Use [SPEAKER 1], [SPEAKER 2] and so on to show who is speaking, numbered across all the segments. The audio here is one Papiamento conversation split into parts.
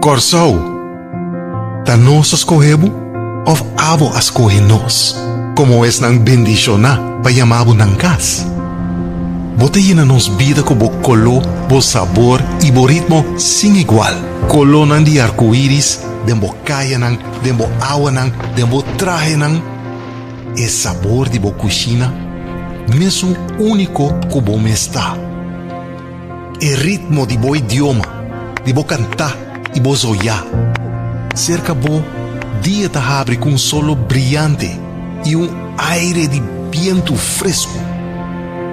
[SPEAKER 1] Kòrsou, ta nos a skohe bo òf abo a skohe nos komo esnan bendishoná pa yama bo nan kas? Bo ta yena nos bida ku bo koló, bo sabor i bo ritmo sin igual. Kolónan di arkoiris den bo kayanan, den bo awanan, den bo trahenan. E sabor di bo kushina mesun úniko ku bo mes ta. E ritmo di bo idioma, di bo kantá i bo zoyá. Serka bo, dia ta habri ku un solo briante i un aire di bientu fresku.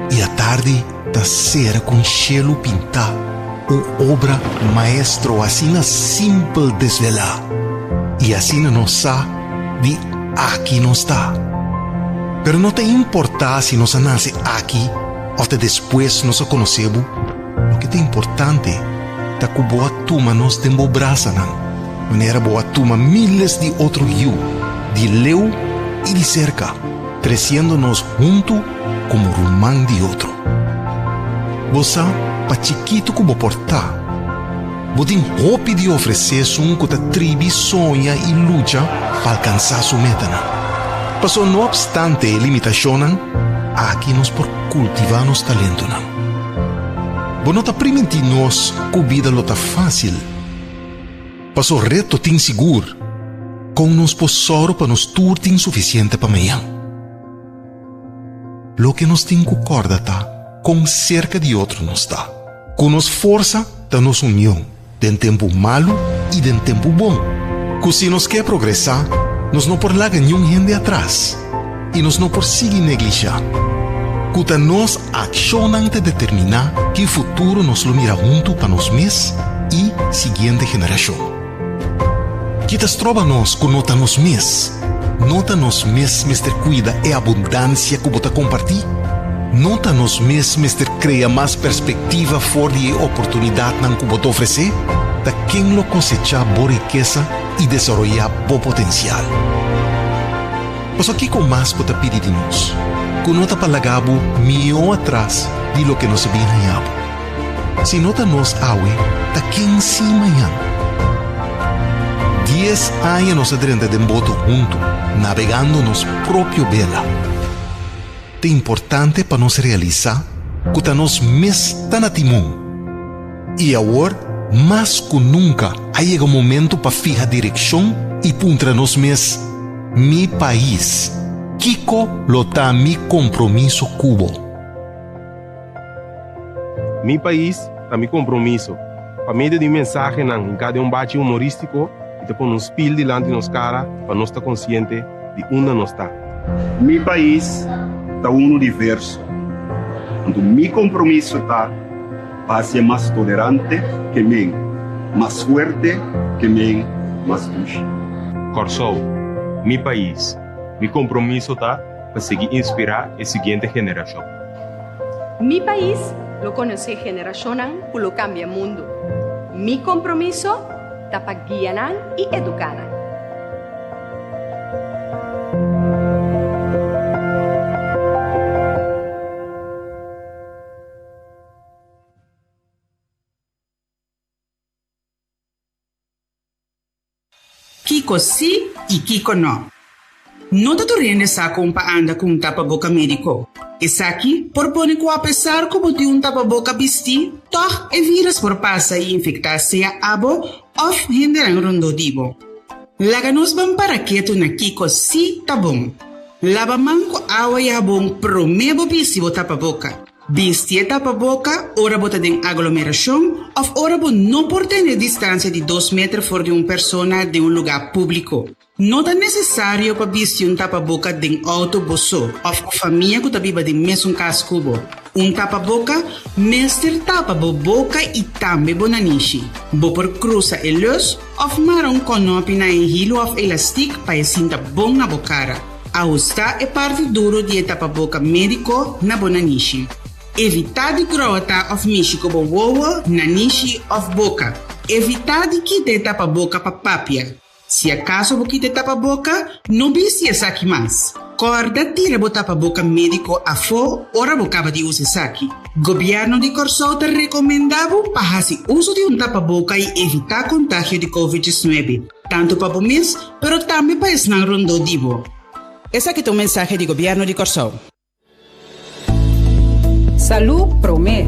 [SPEAKER 1] I atardi ta sera ku un shelu pintá, un obra maestro asina simpel desvelá. I asina nos sa di aki nos ta. Pero no ta importá si nos a nase aki Òf ta despues nos a konosé bo? Loke ta importante ta ku bo a tuma nos den bo brasanan, manera bo a tuma míles di otro yu, di leu i di serka, tresiendo nos huntu komo ruman di otro. Bo sa, pa chikitu ku bo por ta, bo tin hopi di ofresé esun ku ta tribi soña i lucha pa alkansá su metanan. Pasobra no opstante e limitashonnan, aki nos por kultivá nos talentonan. Bo no ta primintí nos ku bida lo ta fásil. Pasobra reto tin sigur. Kon nos por sòru pa nos tur tin sufisiente pa mañan? Loke nos tin ku kòrda ta kon serka di otro nos ta. Ku nos forsa ta nos union den tempu malu i den tempu bon. Ku si nos ke progresá, nos no por laga niun hende atras i nos no por sigui neglishá. Ku ta nos akshonnan ta determiná ki futuro nos lo mira huntu pa nos mes i siguiente generashon. Ki ta stroba nos ku no ta nos mes? No ta nos mes mester kuida e abundansia ku bo ta kompartí? No ta nos mes mester krea mas perspektiva for di e oportunidatnan ku bo ta ofresé? Ta ken lo kosechá bo rikesa i desaroyá bo potensial? Pasobra kiko mas bo ta pidi di nos ku no ta pa laga bo mihó atras di loke nos a bin haña bo? Si no ta nos awe, ta ken si mañan? Dies aña nos a drenta den boto huntu, nabegando nos propio bela. Ta importante pa nos realisá ku ta nos mes ta na timon. I awor, mas ku nunka, a yega momento pa fiha direkshon i puntra nos mes, Mi pais, kiko lo ta mi kompromiso ku bo?
[SPEAKER 2] Mi pais ta mi kompromiso. Pa medio di mensahenan hinká den un bachi humorístiko i ta pone un spil dilanti nos kara pa nos ta konsiente di unda nos ta.
[SPEAKER 3] Mi pais ta unu diverso, anto mi kompromiso ta pa hasié mas tolerante ke men, mas fuerte ke men, mas dushi.
[SPEAKER 2] Kòrsou, mi pais, mi kompromiso ta pa sigui inspirá e siguiente generashon.
[SPEAKER 4] Mi pais lo konosé generashonnan ku lo kambia mundu. Mi kompromiso ta pa guia nan i eduká nan.
[SPEAKER 5] Kiko sí i kiko nò. No ta tur hende sa kon pa anda ku un tapaboka médiko. Esaki por pone ku apesar ku bo tin un tapaboka bistí, tòg e vírus por pasa i infektá sea abo òf hendenan rondó di bo. Laga nos ban para ketu na kiko sí ta bon. Laba man ku awa i habon promé bo bisti bo tapaboka. Bisti e tapaboka ora bo ta den aglomerashon òf ora bo no por tene distansia di dos meter for di un persona den un lugá públiko. No ta nesesario pa bisti un tapaboka den outo bo so òf ku famia ku ta biba den mesun kas ku bo. Un tapaboka mester tapa bo boka i tambe bo nanishi. Bo por krusa e lus òf mara un kònòpi na e hilu òf elastik pa e sinta bon na bo kara. Ahustá e parti duru di e tapaboka médiko na bo nanishi. Evitá di grota òf mishi ku bo wowo, nanishi òf boka. Evitá di kita e tapaboka pa papia. Si akaso bo kita e tapaboka, no bisti esaki mas. Kòrda tira bo tapaboka médiko afó ora bo kaba di usa esaki. Gobièrnu di Kòrsou ta rekomendá bo pa hasi uso di un tapaboka i evitá kontagio di Covid diesnuebe, tantu pa bo mes pero tambe pa esnan rondó di bo. Esaki ta un mensahe di Gobièrnu di Kòrsou.
[SPEAKER 6] Salú Promé,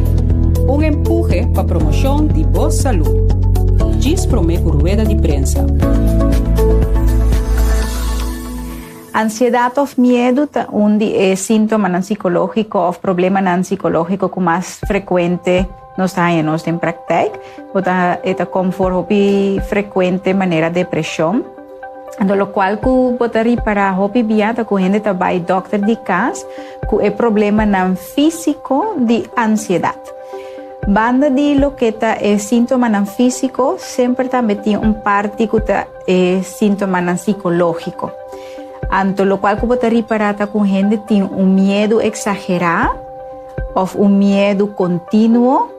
[SPEAKER 6] un empuhe pa promoshon di bo salú. Djis promé ku rueda di prensa.
[SPEAKER 7] Ansiedat òf miedu ta un di e síntomanan sikológiko òf problemanan sikológiko ku mas frekuente nos ta haña nos den praktijk. Bo ta e ta kom for hopi frekuente manera depreshon. Anto lokual ku bo ta ripará hopi bia ta ku hende ta bai dòkter di kas ku e problemanan físiko di ansiedat. Banda di loke ta e síntomanan físiko, semper tambe tin un parti ku ta e síntomanan sikológiko. Anto lokual ku bo ta ripará ta ku hende tin un miedu eksagerá òf un miedu kontinuo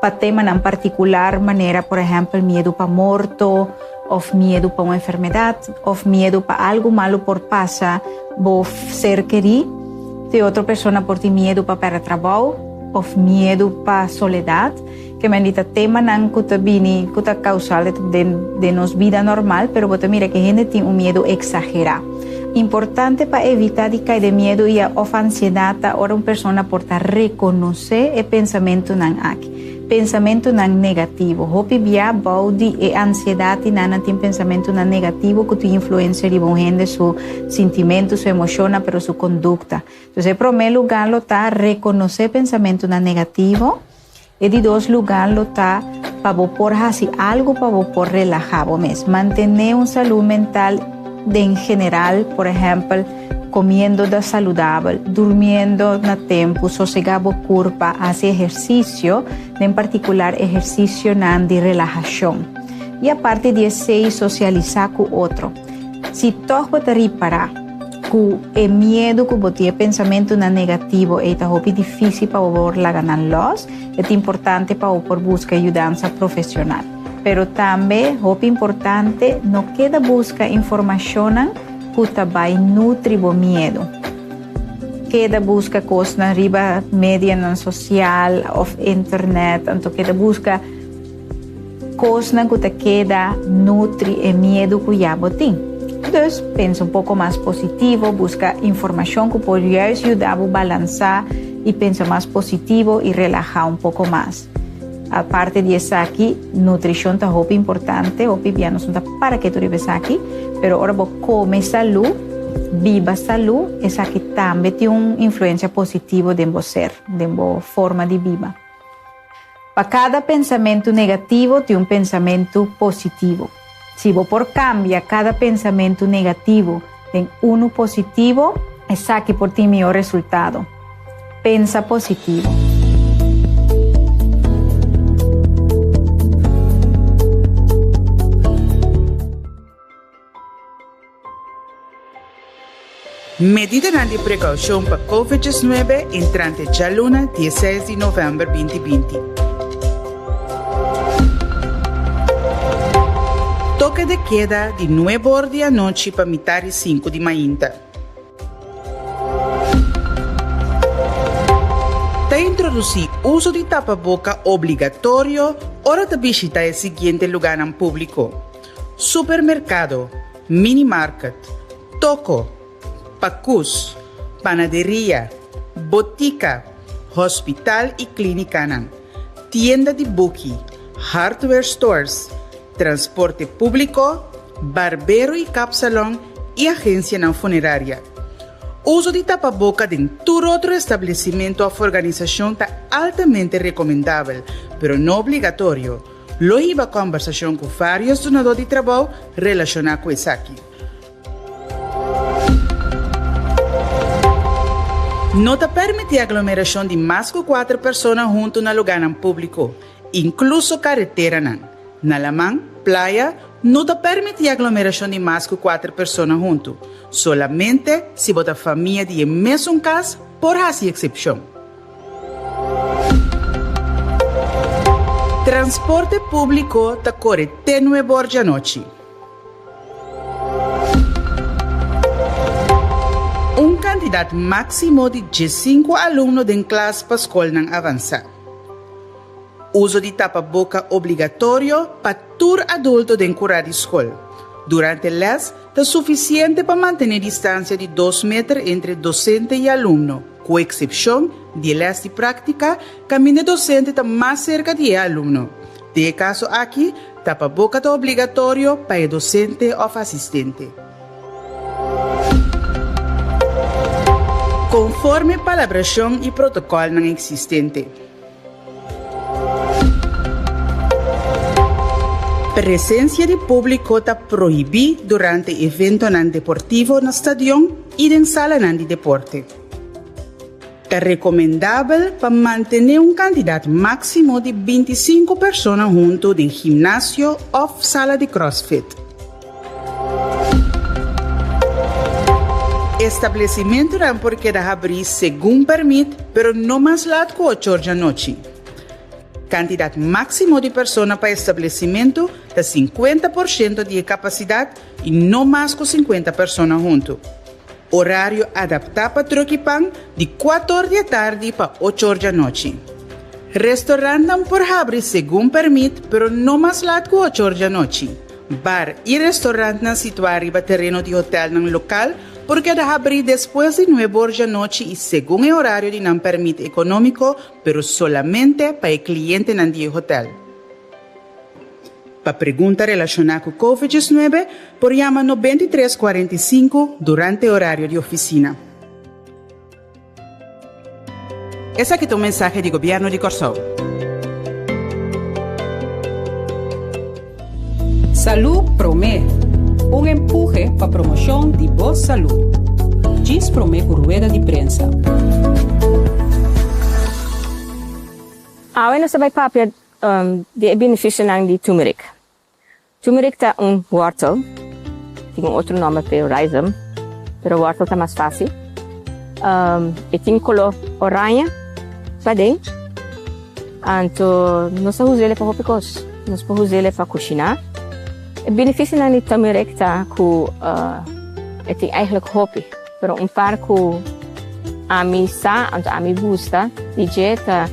[SPEAKER 7] pa temanan partikular manera por ehèmpel miedu pa morto, Of miedu pa un enfermedat, of miedu pa algu malu por pasa bo ser kerí. Te otro persona por tin miedu pa pèrdè trabou, of miedu pa soledat. Ke men di ta temanan ku ta bini, ku ta kausal den den nos bida normal, pero bo ta mira ke hende tin un miedu eksagerá. Importante pa evitá di kai den miedu i of ansiedat ta ora un persona por ta rekonosé e pensamentunan aki. Pensamentunan negativo. Hopi bia bou di e ansiedat i nan nan tin pensamentunan negativo ku tin influensia riba un hende su sintimentu, su emoshonnan, pero su kondukta. Entonces e promé lugá lo ta rekonosé pensamentunan negativo. E di dos lugá lo ta pa bo por hasi algu pa bo por relahá bo mes. Mantené un salú mental den general, por ehèmpel, Comiendo da saludabel, durmiendo na tempu, sosega bo curpa, haci ehercicio, den particular ehercicionan di relahacion. Y aparte di esey socialisa cu otro. Si tog bo ta ripara cu e miedo cu bo tin, e pensamentonan negativo ey ta hopi dificil pa bo por laga nan los, e ta importante pa bo por busca yudansa profesional. Pero tambe, hopi importante, no keda busca informacionnan Ku ta bai nutri bo miedu. Keda buska kosnan riba medianan sosial òf internet, anto keda buska kosnan ku ta keda nutri e miedu ku ya bo tin. Dus, pensa un poko mas positivo, buska informashon ku por juist yuda bo balansá i pensa mas positivo i relahá un poko mas. Aparte di esaki, nutrishon ta hopi importante, hopi bia nos no ta para ketu riba esaki, pero ora bo kome salú, biba salú, esaki tambe tin un influensia positivo den bo ser, den bo forma di biba. Pa kada pensamentu negativo tin un pensamentu positivo. Si bo por kambia kada pensamentu negativo den unu positivo, esaki por tin mihó resultado. Pensa positivo.
[SPEAKER 5] Medidanan di prekoushon pa Covid diesnuebe entrante djaluna dieseis di novèmber binti binti. Toke de keda di nuebe or di anochi pa mitar di sinku di mainta. Ta introdusí uso di tapaboka obligatorio ora ta bishita e siguiente lugánan públiko, supermerkado, minimarket, toko, pakus, panaderia, botika, hospital i klínikanan, tienda di buki, hardware stores, transporte públiko, barbero i kapsalon i agensianan funeraria. Uso di tapaboka den tur otro establesimentu òf organisashon ta altamente rekomendabel, pero no obligatorio. Lo hiba kòmbersashon ku vários dunadó di trabou relashoná ku esaki. No ta permití aglomerashon di mas ku kuater persona huntu na lugánan públiko, inkluso kareteranan. Na laman, playa, no ta permití aglomerashon di mas ku kuater persona huntu. Solamente si bo ta famia di e mesun kas por hasi eksepshon. Transporte públiko ta kore te nuebor djanochi. Un. kantidat máksimo di diesinku alumno den klas pa skolnan avansá. Uso di tapaboka obligatorio pa tur adulto den kurá di skol. Durante lès ta sufisiente pa mantené distansia di dos meter entre dosente i alumno, ku eksepshon di e lès di práktika kaminda e dosente ta mas serka di e alumno. Den e kaso aki, tapaboka ta obligatorio pa e dosente òf asistente. Konforme palabrashon i protokòlnan eksistente. Presensia di públiko ta prohibí durante eventonan deportivo na stadion i den salanan di deporte. Ta rekomendabel pa mantené un kantidat máksimo di bintisinku persona huntu den gimnasio òf sala di crossfit. Establesimentunan por keda habrí segun pèrmit, pero no mas lat ku ocho or djanochi. Kantidat máksimo di persona pa establesimentu ta 50 porshento di e kapasidat i no mas ku 50 persona huntu. Orario adaptá pa trùk i pan di kuater or di e tardi pa ocho or djanochi. Restorantnan por habri segun pèrmit, pero no mas lat ku ocho or djanochi. Bar i restorantnan situá riba tereno di hotèlnan lokal por keda habrí despues di nuebe or djanochi i segun e orario di nan pèrmit ekonómiko, pero solamente pa e klientenan di e hotèl. Pa pregunta relashoná ku Covid 19 por yama 93 45 durante orario di ofisina. Esaki ta un mensahe di Gobièrnu di Kòrsou.
[SPEAKER 6] Salú Promé, un empuhe pa promoshon di bo salú. Djis promé ku rueda di prensa.
[SPEAKER 8] Awe nos ta bai papia di e benefisionan di turmeric. Turmeric ta un wortel, tin un otro nomber p'e rhizome, pero wortel ta mas fácil. E tin color oranje paden, anto nos ta us'e pa hopi cos. Nos por us'e pa cushiná. E beneficionan di turmeric ta cu e tin eigenlijk hopi, pero un par cu ami sa, anto ami gusta di dje ta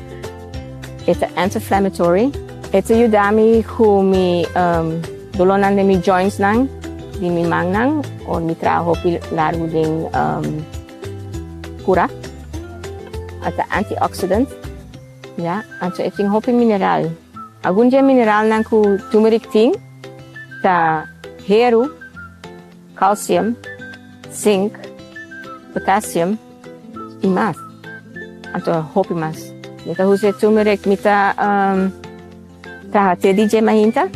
[SPEAKER 8] E ta anti-inflammatory. E ta yuda mi ku mi dolónan den mi jointsnan, di mi mannan, ora mi traha hopi largu den kura. E ta antioxidant, ya. Anto e tin hopi mineral. Algun di e mineralnan ku turmeric tin ta heru, calcium, zinc, potassium y mas. Anto hopi mas. Mi ta usa e turmeric, mi ta traha te di dje mainta.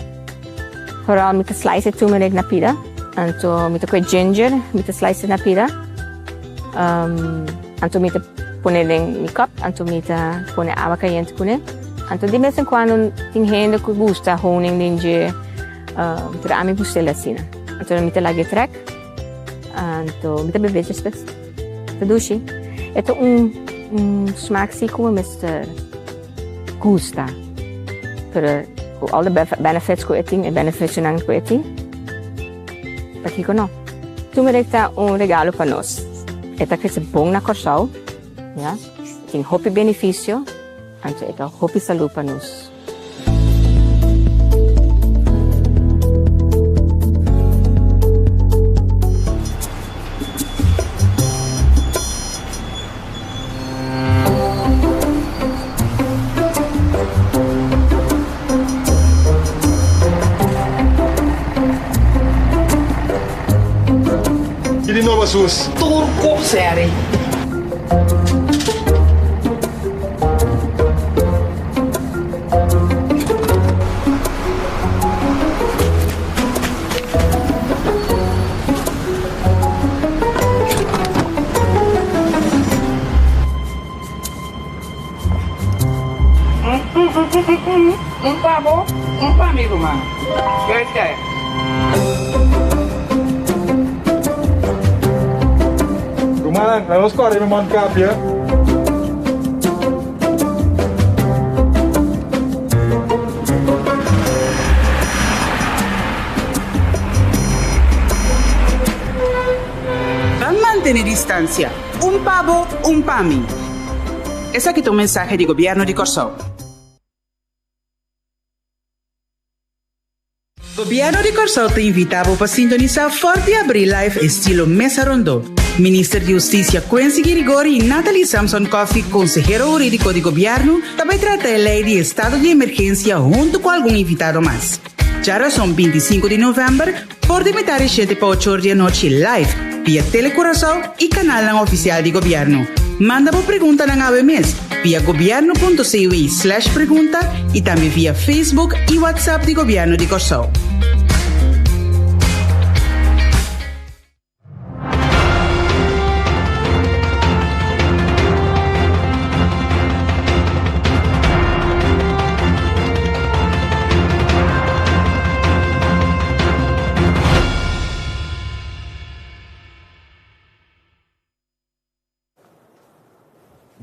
[SPEAKER 8] Vooral mi ta slice e turmeric na pida. Anto mi ta koe ginger, mi ta slice na pida. Anto mi ta pone den mi cup, anto mi ta pone awa cayente cune. Anto di bes en cuando tin hende cu gusta honing den dje. Pero ami gusta el asina. Anto mi ta laga e trek. Anto mi ta bebe despues. Ta dushi. E ta un un smaak si ku mi mester gusta. Pero ku all the benefits ku e tin, e beneficionan ku e tin, pakiko no? Turmeric ta un regalo pa nos. E ta krese bon na Kòrsou, ya. E tin hopi beneficio, anto e ta hopi salú pa nos.
[SPEAKER 9] Di nobo sus.
[SPEAKER 5] Tur kop seri.
[SPEAKER 10] Un pa bo, un pa mi ruman. Great.
[SPEAKER 9] Rumannan, laga nos kòrda e mondkapje.
[SPEAKER 5] Pa. Mantene distansia. Un pa bo, un pa mi. Esaki ta un mensahe di Gobièrnu di Kòrsou. Gobièrnu di Kòrsou ta invitá bo pa sintonisá Fòrt di Abril Live estilo Mesa Rondó. Minister di Hustisia Quincy Girigorie i Nathalie Samson-Coffie, konsehero hurídiko di gobièrnu, ta bai trata e lei di estado di emergensia huntu ku algun invitado mas. Djarason 25 di novèmber, for di mitar di shete pa ocho or di anochi live via Telecuraçao i kanalnan ofisial di gobièrnu. Manda bo preguntanan awe mes via gobierno punto cw slash pregunta i tambe via Facebook i WhatsApp di Gobièrnu di Kòrsou.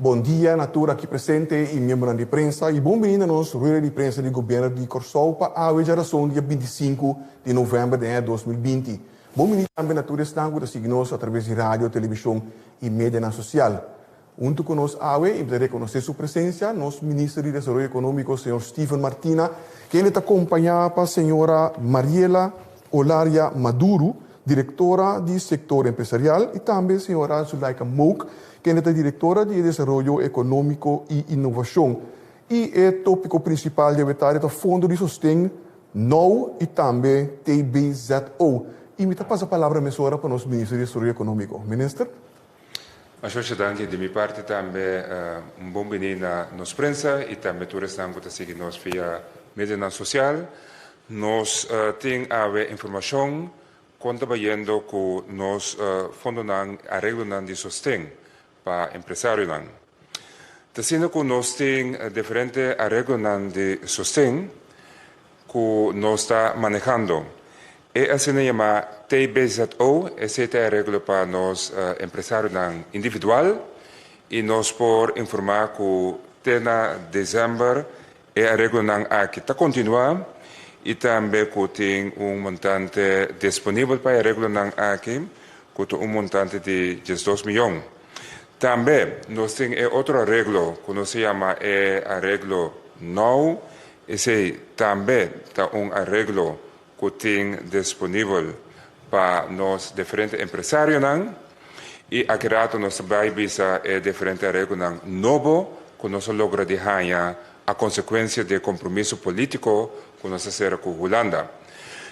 [SPEAKER 11] Bon dia na tur aki presente y miembronan di prensa y bon bini na nos rueda di prensa di Gobierno di Corsou pa awe djarason dia 25 di november den aña 2020. Bon bini tambe na tur esnan cu ta sigui nos a traves di radio, television y medianan social. Hunto cu nos awe y ta reconoce su presencia nos Minister di Desaroyo Economico señor Steven Martina kende ta acompaña pa señora Mariela Olaria Maduro, directora di sector empresarial y tambe señora Zulaika Mook kende ta directora di e Desaroyo Economico y Innovacion. Y e topico principal di awe tarde ta Fondo di Sosten now y tambe TBZO. Y mi ta pasa palabra mesora pa nos Minister di Desaroyo Economico. Minister.
[SPEAKER 12] Masha danki di mi parti tambe un bon bini na nos prensa y tambe tur esnan cu ta sigui nos via medianan social. Nos tin awe informacion con ta bayendo cu nos fondonan areglonan di sosten pa empresarionan. Ta asina cu nos tin diferente areglonan di sosten cu nos ta manehando. E asina yama TBZO, esey ta e areglo pa nos empresarionan individual y nos por informa cu te na december e areglonan aki ta continua y tambe cu tin un montante disponibel pa e areglonan aki cu ta un montante di 12 miyon. Tambe nos tin e otro areglo cu nos ta yama e areglo now, esey tambe ta un areglo cu tin disponibel pa nos diferente empresarionan y aki rato nos ta bay bisa e diferente areglonan nobo cu nos a logra di haya a consecuencia di e compromiso politico cu nos a cera cu Hulanda.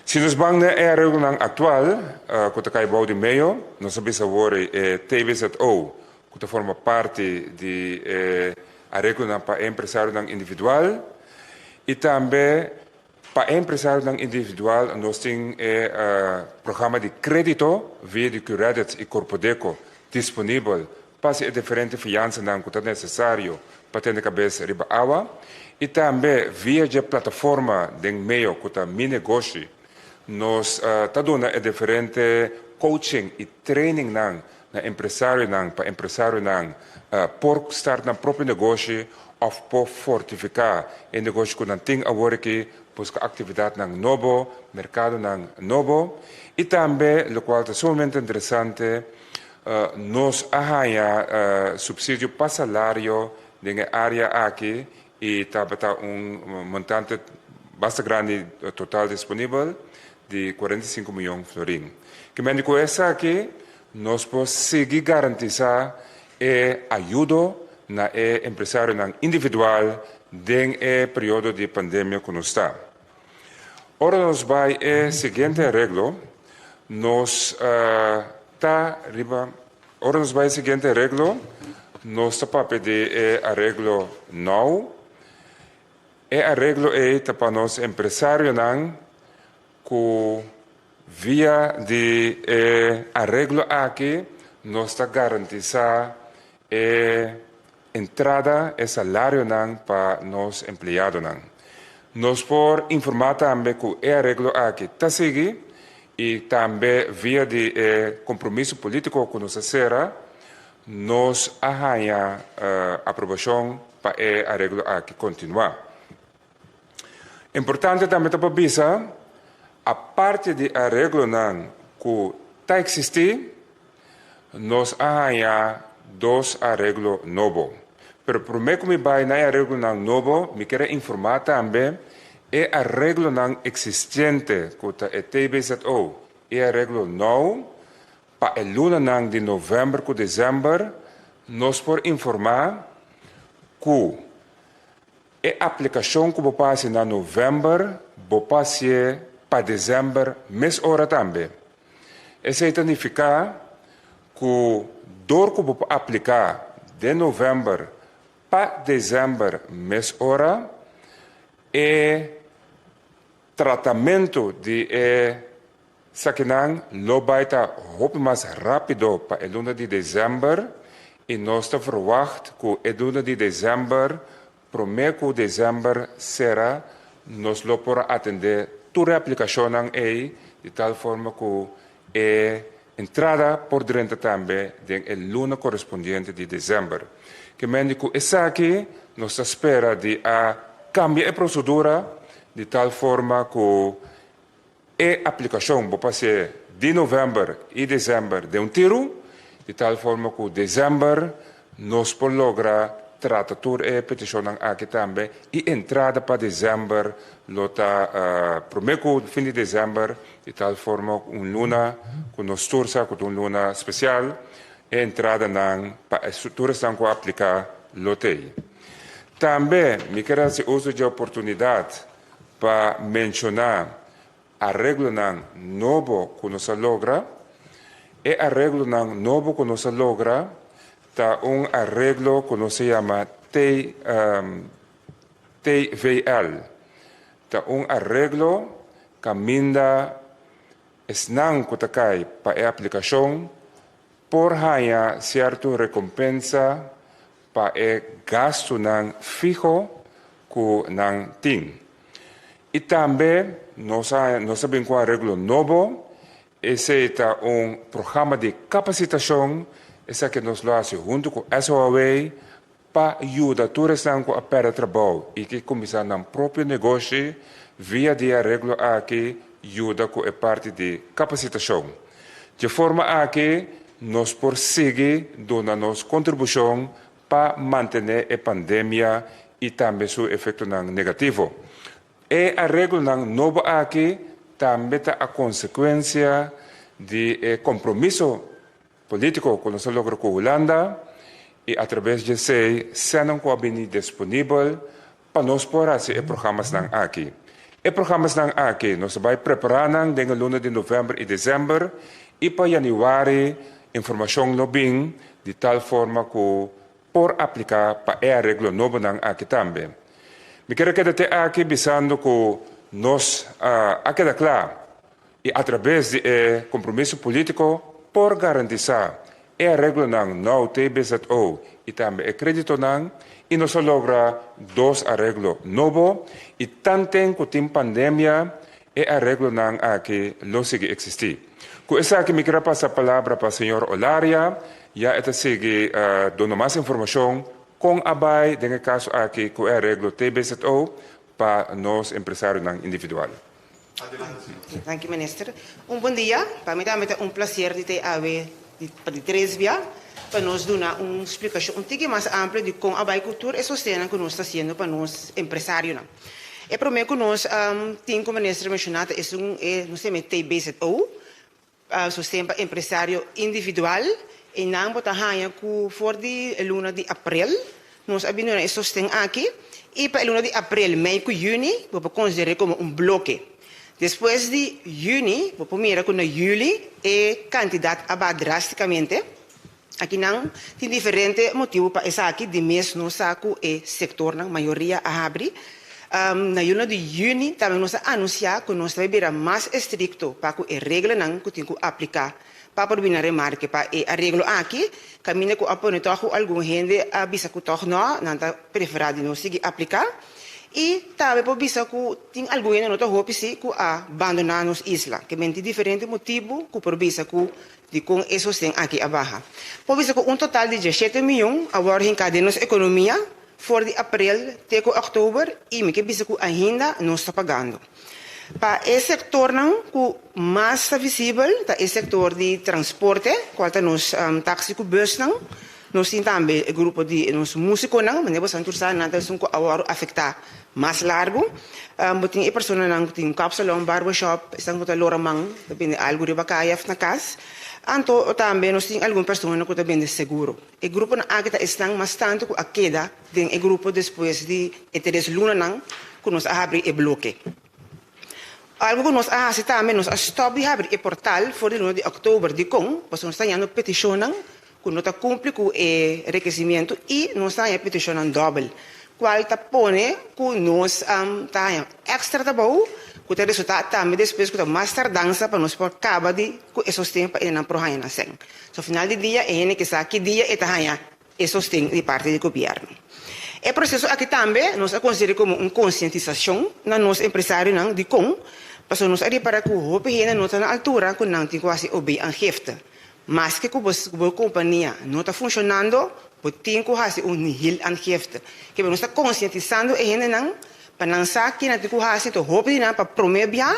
[SPEAKER 12] Si nos ban na e areglonan actual cu ta cay bou di meo, nos a bisa awor e TBZO cu ta forma parti di e areglonan pa e empresarionan individual y tambe Pa e empresarionan individual nos tin e programa di kredito via di Qredits i Korpodeko disponibel pa hasi e diferente fiansanan ku ta nesesario pa tene kabes riba awa i tambe via dje plataforma den meo ku ta Mi Negoshi nos ta duna e diferente coaching i trainingnan na empresarionan pa empresarionan por start nan propio negoshi of por fortifica e negoshi cu nan tin awor aki, busca actividadnan nobo, mercadonan nobo y tambe locual ta sumamente interesante nos a haya subsidio pa salario den e area aki y tabata un montante basta grandi total disponibel di 45 miyon florin. Kimendi cu esaki nos por sigui garantisa e ayudo na e empresarionan individual den e periodo di pandemia cu nos ta. Ora nos bay e siguiente areglo, nos ta riba Ora nos bay e siguiente areglo, nos ta papia di e areglo nou. E areglo ey ta pa nos empresarionan cu Via di e areglo aki nos ta garantisa e entrada, e salarionan pa nos empleadonan. Nos por informa tambe cu e areglo aki ta sigui y tambe via di e compromiso politico cu nos a cera, nos a haya aprobacion pa e areglo aki continua. Importante tambe ta pa bisa, aparte di areglonan ku ta eksistí, Nos a haña dos areglo nobo. Pero promé ku mi bai na e areglonan nobo, mi kier a informá tambe e areglonan eksistente ku ta e TBZO i e areglo nou pa e lunanan di novèmber ku desèmber. Nos por informá ku e aplikashon ku bo por hasi na novèmber, bo por hasié pa desèmber mes ora tambe. Esei ta nifiká ku dor ku bo por apliká den novèmber pa desèmber mes ora, e tratamentu di e sakinan lo bai ta hopi mas rápido pa e luna di desèmber i nos ta verwagt ku e luna di desèmber Promé ku desèmber sera nos lo por a atendé tur e aplikashonnan ei di tal forma ku e entrada por drenta tambe den e luna korespondiente di desèmber. Ke mende ku esaki nos ta spera di a kambia e prosedura di tal forma ku E aplikashon bo pas'é di novèmber i desèmber den un tiru, di tal forma ku desèmber nos por logra trata tur e petishonnan aki tambe i entrada pa desèmber lo ta promé ku fin di desèmber, di tal forma ku un luna ku nos tur sa ku ta un luna spesial, e entradanan pa e tur esnan ku a apliká lo t'ei. Tambe mi ker hasi uso dje oportunidat Pa menshoná areglonan nobo ku nos a logra, E areglonan nobo ku nos a logra ta un areglo ku nos ta yama TVL. Ta un areglo kaminda esnan ku ta kai pa e aplikashon por haña sierto rekompensa pa e gastunan fiho ku nan tin. I tambe nos a nos a bin ku un areglo nobo, esei ta un programa di kapasitashon, esaki nos lo hasi huntu ku SOAW pa yuda tur esnan ku a pèrdè trabou i ke kuminsá nan propio negoshi via di e areglo aki yuda ku e parti di kapasitashon. Dje forma aki nos por sigui duna nos kontribushon pa mantené e pandemia i tambe su efektonan negativo. E areglonan nobo aki tambe ta a konsekuensia di e kompromiso polítiko ku nos a logra ku Hulanda i atrabes di esei sènnan ku a bini disponibel pa nos por hasi e programasnan aki. E programasnan aki nos ta bai prepará nan den e luna di novèmber i desèmber i pa yanüari informashon lo bin di tal forma ku por apliká pa e areglo nobonan aki tambe. Mi kier a keda te aki bisando ku nos a keda kla i atrabes di e kompromiso polítiko por garantisá e areglonan nou TBZO i tambe e kreditonan i nos a logra dos areglo nobo i tanten ku tin pandemia e areglonan aki lo sigui eksistí. Ku esaki mi kier a pasa palabra pa señor Olaria ya e ta sigui duna mas informashon kon a bai den e kaso aki ku e areglo TBZO pa nos empresarionan individual.
[SPEAKER 5] Danki minister. Un bon dia. Pa mi tambe ta un placer di ta awe pa di tres bia pa nos duna un splikashon un tiki mas amplio di kon a bai ku tur e sostennan ku nos ta hasiendo pa nos empresarionan. E prome ku nos tin ku minister menshoná ta esun e nos ta yama e TBZO, Sosten pa empresario individual, einan bo ta haña ku for di e luna di aprel nos a bin duna e sosten aki i pa e luna di aprel, mei ku yüni bo por konsider'é komo un bloke. Despues di yüni bo por mira ku na yüli e kantidat a baha drástikamente. Akinan tin diferente motibu pa esaki, di mes nos sa ku e sektornan mayoria a habri. Na luna di yüni tambe nos a anunsiá ku nos ta bai bira mas estrikto pa ku e reglanan ku tin ku apliká pa por bini na remarke pa e areglo aki, kaminda ku a pone tòg ku algun hende a bisa ku tòg nò, nan ta preferá di no sigui apliká. I tambe por bisa ku tin algun hende no ta hopi si ku a bandoná nos isla. Ke men tin diferente motibu ku por bisa ku Dikon e sosten aki a baha? Por bisa ku un total di diashete mion a wòrdu hinká den nos ekonomia for di aprel te ku òktober i mi ke bisa ku ainda nos ta pagando. Pa e sektornan ku mas ta visibel ta e sektor di transporte, kual ta nos taksi ku busnan. Nos tin tambe e grupo di nos músikonan, manera boso tur sa nan ta esun ku a wòrdu afektá mas largu. Bo tin e personanan ku tin kapsalon, barbershop, esnan ku ta lora man, ta bende algu riba kaya òf na kas. Anto tambe nos tin algun persona ku ta bende seguro. E gruponan aki ta esnan mas tantu ku a keda den e grupo despues di e tres lunanan ku nos a habri e bloke. Algu ku nos a hasi tambe, nos a stòp di habri e portal for di luna di òktober. Dikon? Pasobra nos ta hañando petishonnan ku no ta kumpli ku e rekisimientu i nos ta haña petishonnan dòbel, kual ta pone ku nos ta haña èkstra trabou ku ta resultá tambe despues ku ta mas tardansa pa nos por kaba di ku e sosten pa e nan por haña nan sèn. So final di dia e hende ke sa ki dia e ta haña e sosten di parti di gobièrnu. E proseso aki tambe nos a konsider'é komo un konsientisashon na nos empresarionan dikon pasobra nos a ripará ku hopi hende no ta na altura ku nan tin ku hasi OB-aangifte. Maske ku bo bo kompania no ta funshonando, bo tin ku hasi un nihil-aangifte. Kebe nos ta konsientisando e hendenan pa nan sa ke nan tin ku hasi, enton hopi di nan pa promé bia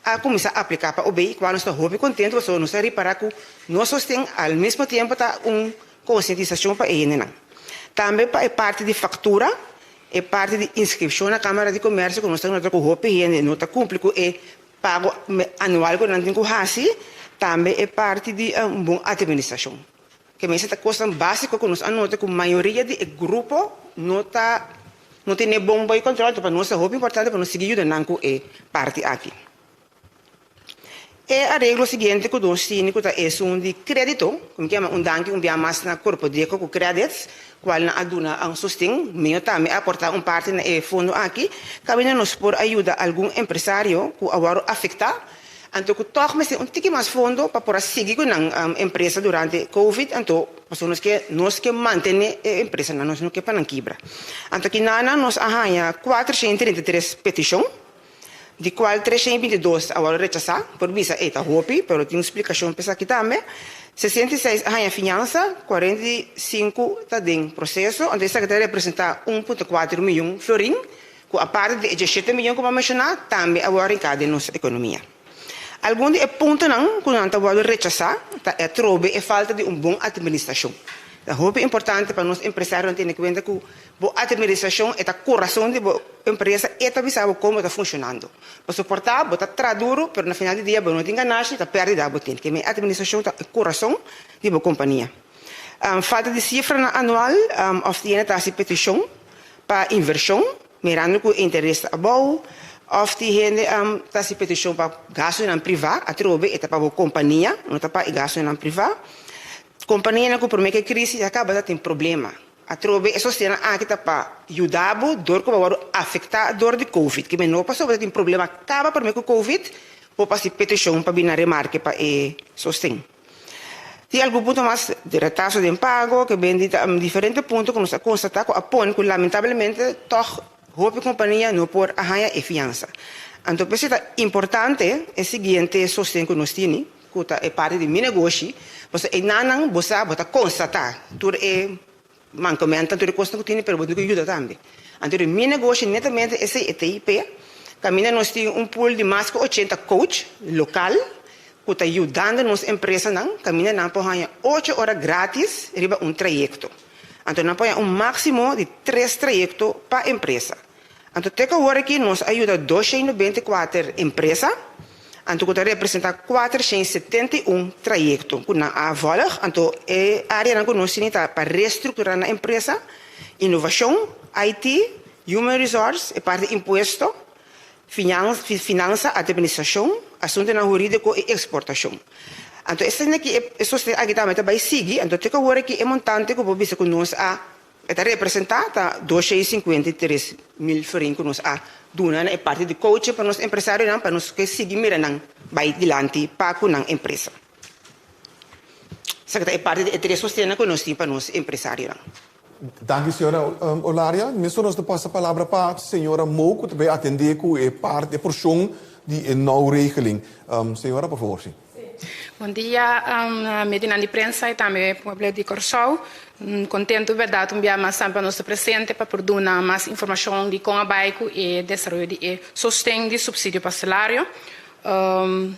[SPEAKER 5] a kuminsá apliká pa OB, kua nos ta hopi kontentu pasobra nos a ripará ku nos sosten al mesmo tiempo ta un konsientisashon pa e hendenan. Tambe pa e parti di faktura, e parti di inskripshon na Kámara di Komèrsio ku nos ta nota ku hopi hende no ta kumpli ku e pago anual ku nan tin ku hasi, tambe e parti di un bon atministrashon. Ke mester ta kosnan básiko ku nos a nota ku mayoria di e grupo no ta no tene bon boi kòntròl, enton pa nos ta hopi importante pa nos sigui yuda nan ku e parti aki. E areglo siguiente ku nos tini ku ta esun di krédito, ku mi ke yama un danki un bia mas na Korpodeko ku Credits, kual nan a duna un sosten, meo tambe a aportá un parti na e fondo aki, kaminda nos por a yuda algun empresario ku a wòrdu afektá Anto ku tòg mester un tiki mas fondo pa por a sigui ku nan empresa durante covid, anto pasobra nos ke nos ke mantené e empresanan, nos no ke pa nan kibra. Anto kinanan nos a haña 433 petishon, di kual 322 a wòrdu rechasá, por bisa e ta hopi, pero tin un splikashon pa esaki tambe. 66 a haña fiansa, 45 ta den proseso, anto esaki ta representá 1.4 miyon florin. Ku aparte di e diesshete miyon ku bo a menshoná, tambe a wòrdu hinká den nos ekonomia. Algun di e puntonan ku nan ta wòrdu rechasá ta e atrobe e falta di un bon atministrashon. Ta hopi importante pa nos empresarionan tene kuenta ku bo atministrashon e ta kurason di bo empresa, e ta bisa bo kon bo ta funshonando. Bo soportá, bo ta traha duru, pero na final di dia bo no tin ganashi, ta pèrdida bo tin. Keme atministrashon ta e kurason di bo kompania. Falta di sifranan anual òf tiene ta hasi petishon pa invershon, mirando ku interes ta abou, òf tin hende ta hasi petishon pa gastunan privá, atrobe e ta pa bo kompania, no ta pa e gastunan privá. Kompanianan ku promé ku e krísis a kaba ta tin problema. Atrobe e sostennan aki ta pa yuda bo dor ku bo a wòrdu afektá dor di covid. Kimen no pasobra bo ta tin problema kaba promé ku covid, bo por hasi petishon pa bini na remarke pa e sosten. Tin algun punto mas di retraso den pago ke ben di diferente punto ku nos a konstatá ku a pone ku lamentablemente tòg hopi kompania no por a haña e fiansa. Anto p'esei ta importante e siguiente sosten ku nos tini, ku ta e parti di Mi Negoshi, pasobra einanan bo sa bo ta konstatá tur e Mankamentan tur e kosnan ku tini pero bo tin ku yuda tambe. Anto di mi negoshi netamente esei e TIP, kaminda nos tin un pool di mas ku 80 coach lokal ku ta yudando nos empresanan kaminda nan por haña ocho ora gratis riba un trayekto. Anto nan por haña un máksimo di tres trayekto pa empresa. Anto te ku awor aki nos a yuda 294 empresa, anto ku ta representá 471 trayekto ku nan a vòlg. Anto e áreanan ku nos tene ta pa restrukturá nan empresa, inovashon, IT, human resource, e parti impuesto, finansa, atministrashon, asuntunan hurídiko i eksportashon. Anto esei aki e sosten aki tambe ta bai sigui. Anto te ku awor aki e montante ku bo bisa ku nos a E ta representá ta 253 mil florin ku nos a duna na e parti di coaching pa nos empresarionan pa nos ke sigui mira nan bai dilanti pa ku nan empresa. Esaki ta e parti di e tres sostennan ku nos tin pa nos empresarionan.
[SPEAKER 11] Danki señora Olaria. Mesora nos ta pasa palabra pa señora Mo ku ta bai atendé ku e parti, e porshon di e nauwregeling. Señora, por fabor, si.
[SPEAKER 13] Sí. Bon dia medionan di prensa i tambe pueblo di Kòrsou. Kontentu bèrdat un bia mas tambe pa nos ta presente pa por duna mas informashon di kon a bai ku e desaroyo di e sosten di supsidio pa salario.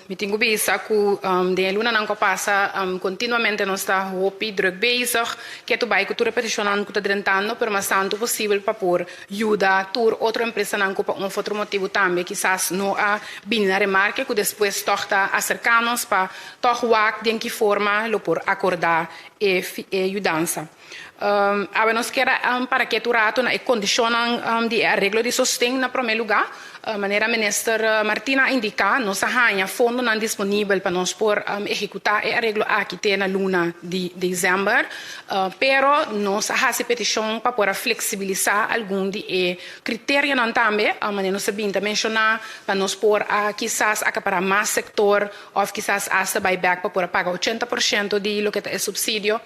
[SPEAKER 13] Mi tin ku bisa ku den e lunanan ku a pasa kontinuamente nos ta hopi drùk bezig ke tu bai ku tur e petishonnan ku ta drentando pero mas tantu posibel pa por yuda tur otro empresanan ku pa un of otro motibu tambe kisas no a bini na remarke ku despues tòg ta aserká nos pa tòg wak den ki forma lo por akordá e yudansa. Awe nos kier a para ketu rato na e kondishonnan di e areglo di sosten na promé lugá. Manera Minister Martina a indiká, nos a haña fondonan disponibel pa nos por ehekutá e areglo aki te na luna di desèmber, pero nos a hasi petishon pa por a fleksibilisá algun di e kriterionan tambe, manera nos a bin ta menshoná, pa nos por a kisas akapará mas sektor òf kisas asta bai bèk pa por a paga 80% di loke ta e supsidio.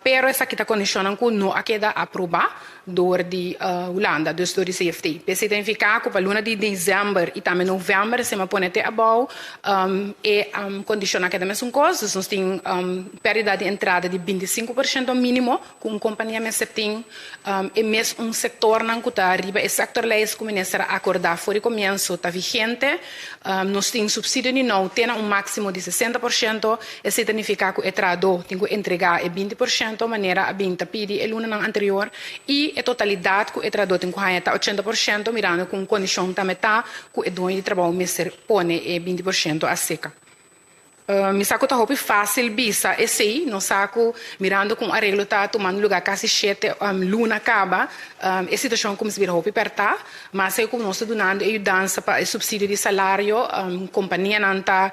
[SPEAKER 13] Pero esaki ta kondishonnan ku no a keda aprobá dor di Hulanda, dus dor di CFT. P'esei ta nifiká ku pa luna di desèmber i tambe novèmber esei a pone te abou e kondishonnan a keda mesun kos. Dus nos tin pèrdida di entrada di 25% mínimo ku un kompania mester tin. E mes un sektornan ku ta riba e sektorlijst ku minister a akordá for di komienso ta vigente. Nos tin supsidio di nou te na un máksimo di 60%. Esei ta nifiká ku e trahadó tin ku entregá e 20% manera a bin ta pidi e lunanan anterior i e totalidat ku e trahadó tin ku haña ta 80% mirando ku un kondishon tambe ta ku e doño di trabou mester pone e 20% aseka. Mi sa ku ta hopi fásil bisa esei, nos sa ku mirando ku un areglo ta tumando lugá kasi shete luna kaba, e situashon kuminsá bira hopi pèrtá. Mas ei ku nos ta dunando e yudansa pa e supsidio di salario, kompanianan ta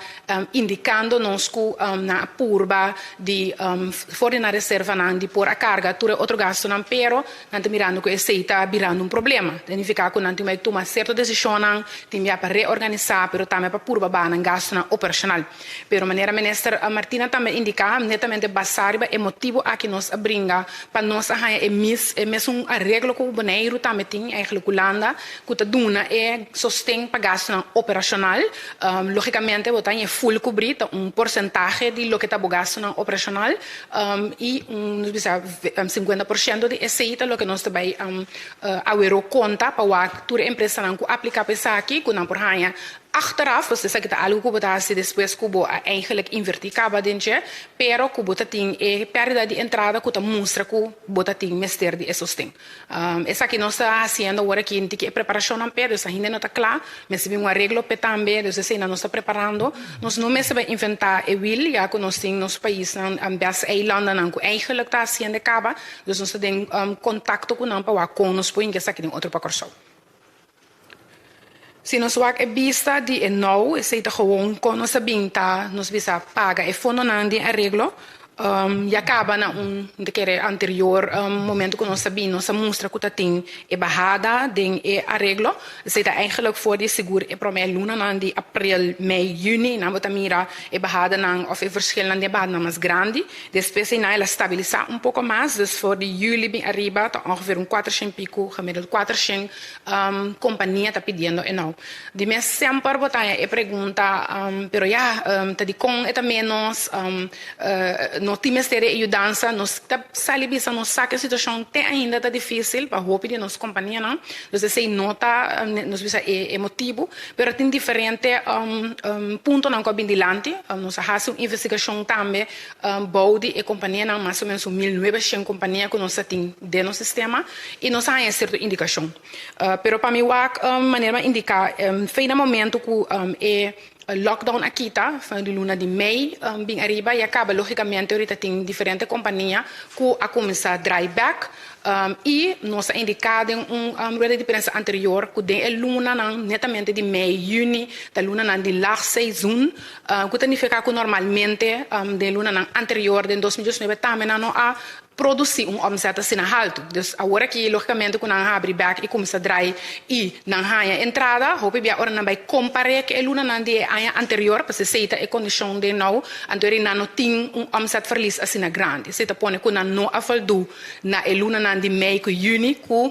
[SPEAKER 13] indikando nos ku nan a purba di for di nan reservanan di por a karga tur e otro gastunan, pero nan ta mirando ku esei ta birando un problema. Ta nifiká ku nan tin bai tuma sierto desishonnan, tin bia pa reorganisá, pero tambe pa purba baha nan gastunan operashonal. Pero manera Minister Martina tambe indiká, netamente basá riba e motibu aki nos a bringa pa nos a haña e mis e mesun areglo ku Boneiru tambe tin, eigenlijk Hulanda, ku ta duna e sosten pa gastunan operashonal. Lógikamente bo ta haña e ful kubrí, ta un porsentahe di loke ta bo gastunan operashonal i un nos bisa 50% di esei ta loke nos ta bai awero konta pa wak tur e empresanan ku apliká pa esaki ku nan por haña Achteraf, pues esaki ta algu ku bo ta hasi despues ku bo a eigenlijk invertí kaba den dje, pero ku bo ta tin e pèrdida di entrada ku ta mustra ku bo ta tin mester di e sosten. Esaki nos ta hasiendo awor aki tiki e preparashonnan p'e, dus ainda no ta kla, mester bin un areglo p'e tambe, dus eseinan nos ta preparando. Nos no mester bai inventá e wiel, ya ku nos tin nos paisnan bes eilandanan ku eigenlijk ta hasiendo e kaba, dus nos ta den kontakto ku nan pa wak kon nos por hinka esaki den otro pa Kòrsou. Si nos wak e bista di e nou, esei ta gewoon kon nos a bin ta, nos bisa paga e fondonan den areglo. Ya kaba na un, mi ta kere anterior momento ku nos a bin, nos a mustra ku ta tin e bahada den e areglo. Esei ta eigenlijk for di sigur e promé lunanan di aprel, mei, yüni, nan bo ta mira e bahadanan òf e verschilnan den e bahadanan mas grandi. Despues einan el a stabilisá un poko mas, dus for di yüli bin ariba ta ongeveer un kuatershen piku, gemiddeld kuatershen Kompania ta pidiendo e nou. Di mes semper bo ta haña e pregunta, pero ya, ta dikon e ta ménos? No tin mester di e yudansa? Nos ta sali bisa nos sa ku e situashon te ainda ta difísil pa hopi di nos kompanianan. Dus esei no ta, nos bisa, e motibu. Pero tin diferente puntonan ku a bin dilanti. Nos a hasi un investigashon tambe Bou di e kompanianan, mas o ménos un 1900 kompania ku nos ta tin den nos sistema i nos a haña sierto indikashon. Pero pa mi wak manera mi a indiká, fei na momento ku e lockdown a kita, for di luna di mei bin ariba, ya kaba lógikamente orita tin diferente kompania ku a kuminsá drai bèk. I nos a indiká den un rueda di prensa anterior ku den e lunanan netamente di mei, yüni, ta lunanan di laagseizoen, ku ta nifiká ku normalmente den lunanan anterior den 2019 tambe nan no a produsí un omzet asina haltu. Dus awor aki lógikamente ku nan habri bèk i kuminsá drai i nan haña entrada, hopi bia ora nan bai kompar'é ku e lunanan di e aña anterior, pasobra esei ta e kondishon den nou, anto eri nan no tin un omzetverlies asina grandi. Esei ta pone ku nan no a voldu na e lunanan di mei ku yüni ku.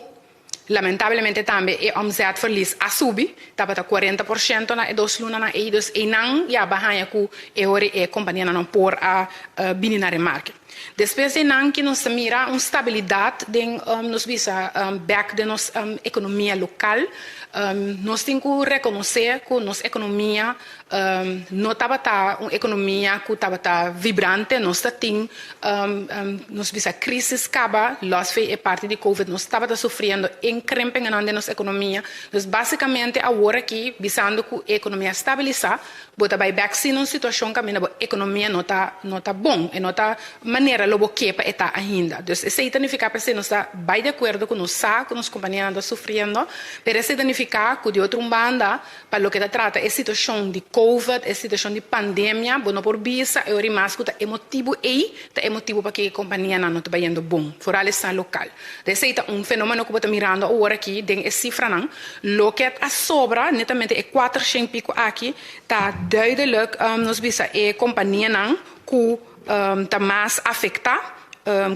[SPEAKER 13] Lamentablemente tambe e omzetverlies a subi, tabata 40% na e dos lunanan ei, dus einan ya ba haña ku e ora e kompanianan no por a bini na remarke. Despues di einan ki nos ta mira un stabilidat den nos bisa bèk den nos ekonomia lokal. Nos tin ku rekonosé ku nos ekonomia No tabata un ekonomia ku tabata vibrante, nos ta tin nos bisa krisis kaba, lòs fe e parti di covid nos tabata sufriendo inkrimpingennan den nos ekonomia. Dus basikamente awor aki bisando ku e ekonomia a stabilisá, bo ta bai bèk sin un situashon kaminda bo ekonomia no ta no ta bon, e no ta manera lo bo ke pa e ta ainda. Dus esei ta nifiká p'esei nos ta bai di akuerdo ku nos sa ku nos kompanianan ta sufriendo, pero esei ta nifiká ku di otro un banda, Pa loke ta trata e situashon di covid, e situashon di pandemia, bo no por bisa e ora mas ku ta e motibu ei ta e motibu pakiko e kompanianan no ta bayendo bon, foral esnan lokal. Esei ta un fenomeno ku bo ta mirando awor aki den e sifranan. Loke a sobra, netamente e kuatershen piku aki, ta duidelik nos bisa e kompanianan ku ta mas afektá,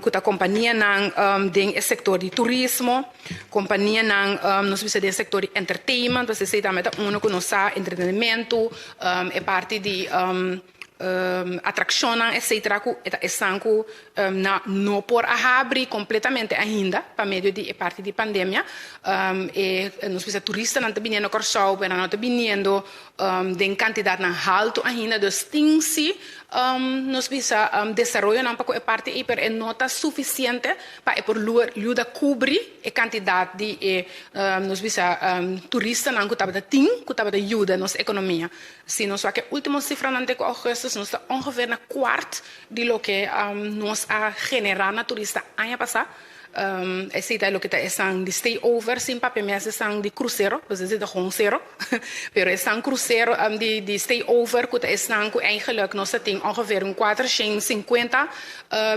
[SPEAKER 13] ku ta kompanianan den e sektor di turismo, kompanianan nos bisa den e sektor di entertainment, pasobra esei tambe ta uno ku nos sa, entretenimentu, e parti di atrakshonnan etcetera ku e ta esnan ku na no por a habri kompletamente ainda pa medio di e parti di pandemia. E nos bisa turistanan ta biniendo Kòrsou pero nan no ta biniendo den kantidatnan haltu ainda, dus tin si nos bisa desaroyonan pa ku e parti ei, pero e no ta sufisiente pa e por yuda kubri e kantidat di e nos bisa turistanan ku tabata tin ku tabata yuda nos ekonomia. Si nos wak e último sifranan te ku ougùstùs nos ta ongeveer na kuart di loke nos a generá na turista aña pasá. Esei ta loke ta esnan di stay over sin papia mes esnan di krusero, pues esei ta gewoon sero, pero esnan krusero di di stay over ku ta esnan ku eigenlijk nos ta tin ongeveer un 450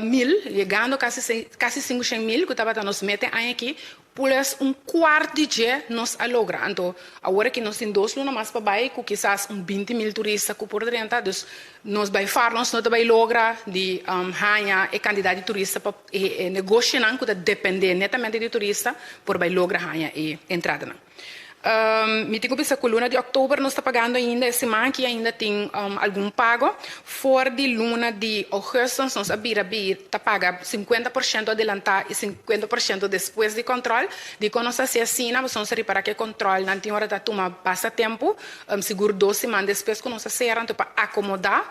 [SPEAKER 13] mil yegando kasi kasi 500 mil ku tabata nos meta e aña aki plus un kuart di dje nos a logra. Anto awor aki nos tin dos luna mas pa bai ku kisas un 20 mil turista ku por drenta, dus nos bai far nos no ta bai logra di haña e kantidat di turista pa E negoshinan ku ta dependé netamente di turista por bai logra haña e entradanan. Mi tin ku bisa ku luna di òktober nos ta pagando ainda, e siman aki ainda tin algun pago. For di luna di ougùstùs nos a bira bi ta paga 50% adelantá i 50% despues di kòntròl. Dikon nos ta hasi asina? Pasobra nos ta ripará ku e kòntròlnan tin ora ta tuma basta tempu, sigur dos siman despues ku nos a sera, anto pa akomodá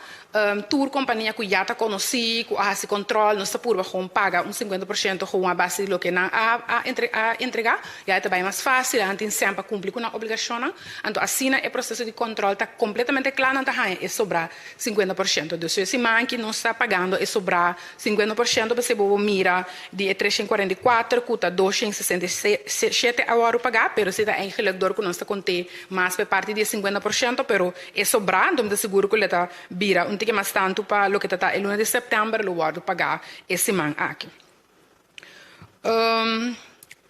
[SPEAKER 13] Tur kompania ku ya ta konosí, ku a hasi kontrol, nos ta purba gewoon paga un 50% gewoon a base di loke nan a a a entregá. Ya e ta bai mas fásil, nan tin sèn pa kumpli ku nan obligashonnan. Anto asina e proseso di kontrol ta kompletamente kla, nan ta haña e sobrá 50%. Dus e siman aki nos ta pagando e sobrá 50% p'esei bo bo mira di e 344 ku ta 267 a wòrdu pagá, pero esei ta eigenlik dor ku nos ta kont'é mas pa e parti di e 50%, pero E sobrá, anto mi ta sigur ku lo ta bira un tiki mas tantu pa loke ta ta e luna di sèptèmber lo wòrdu pagá e siman aki.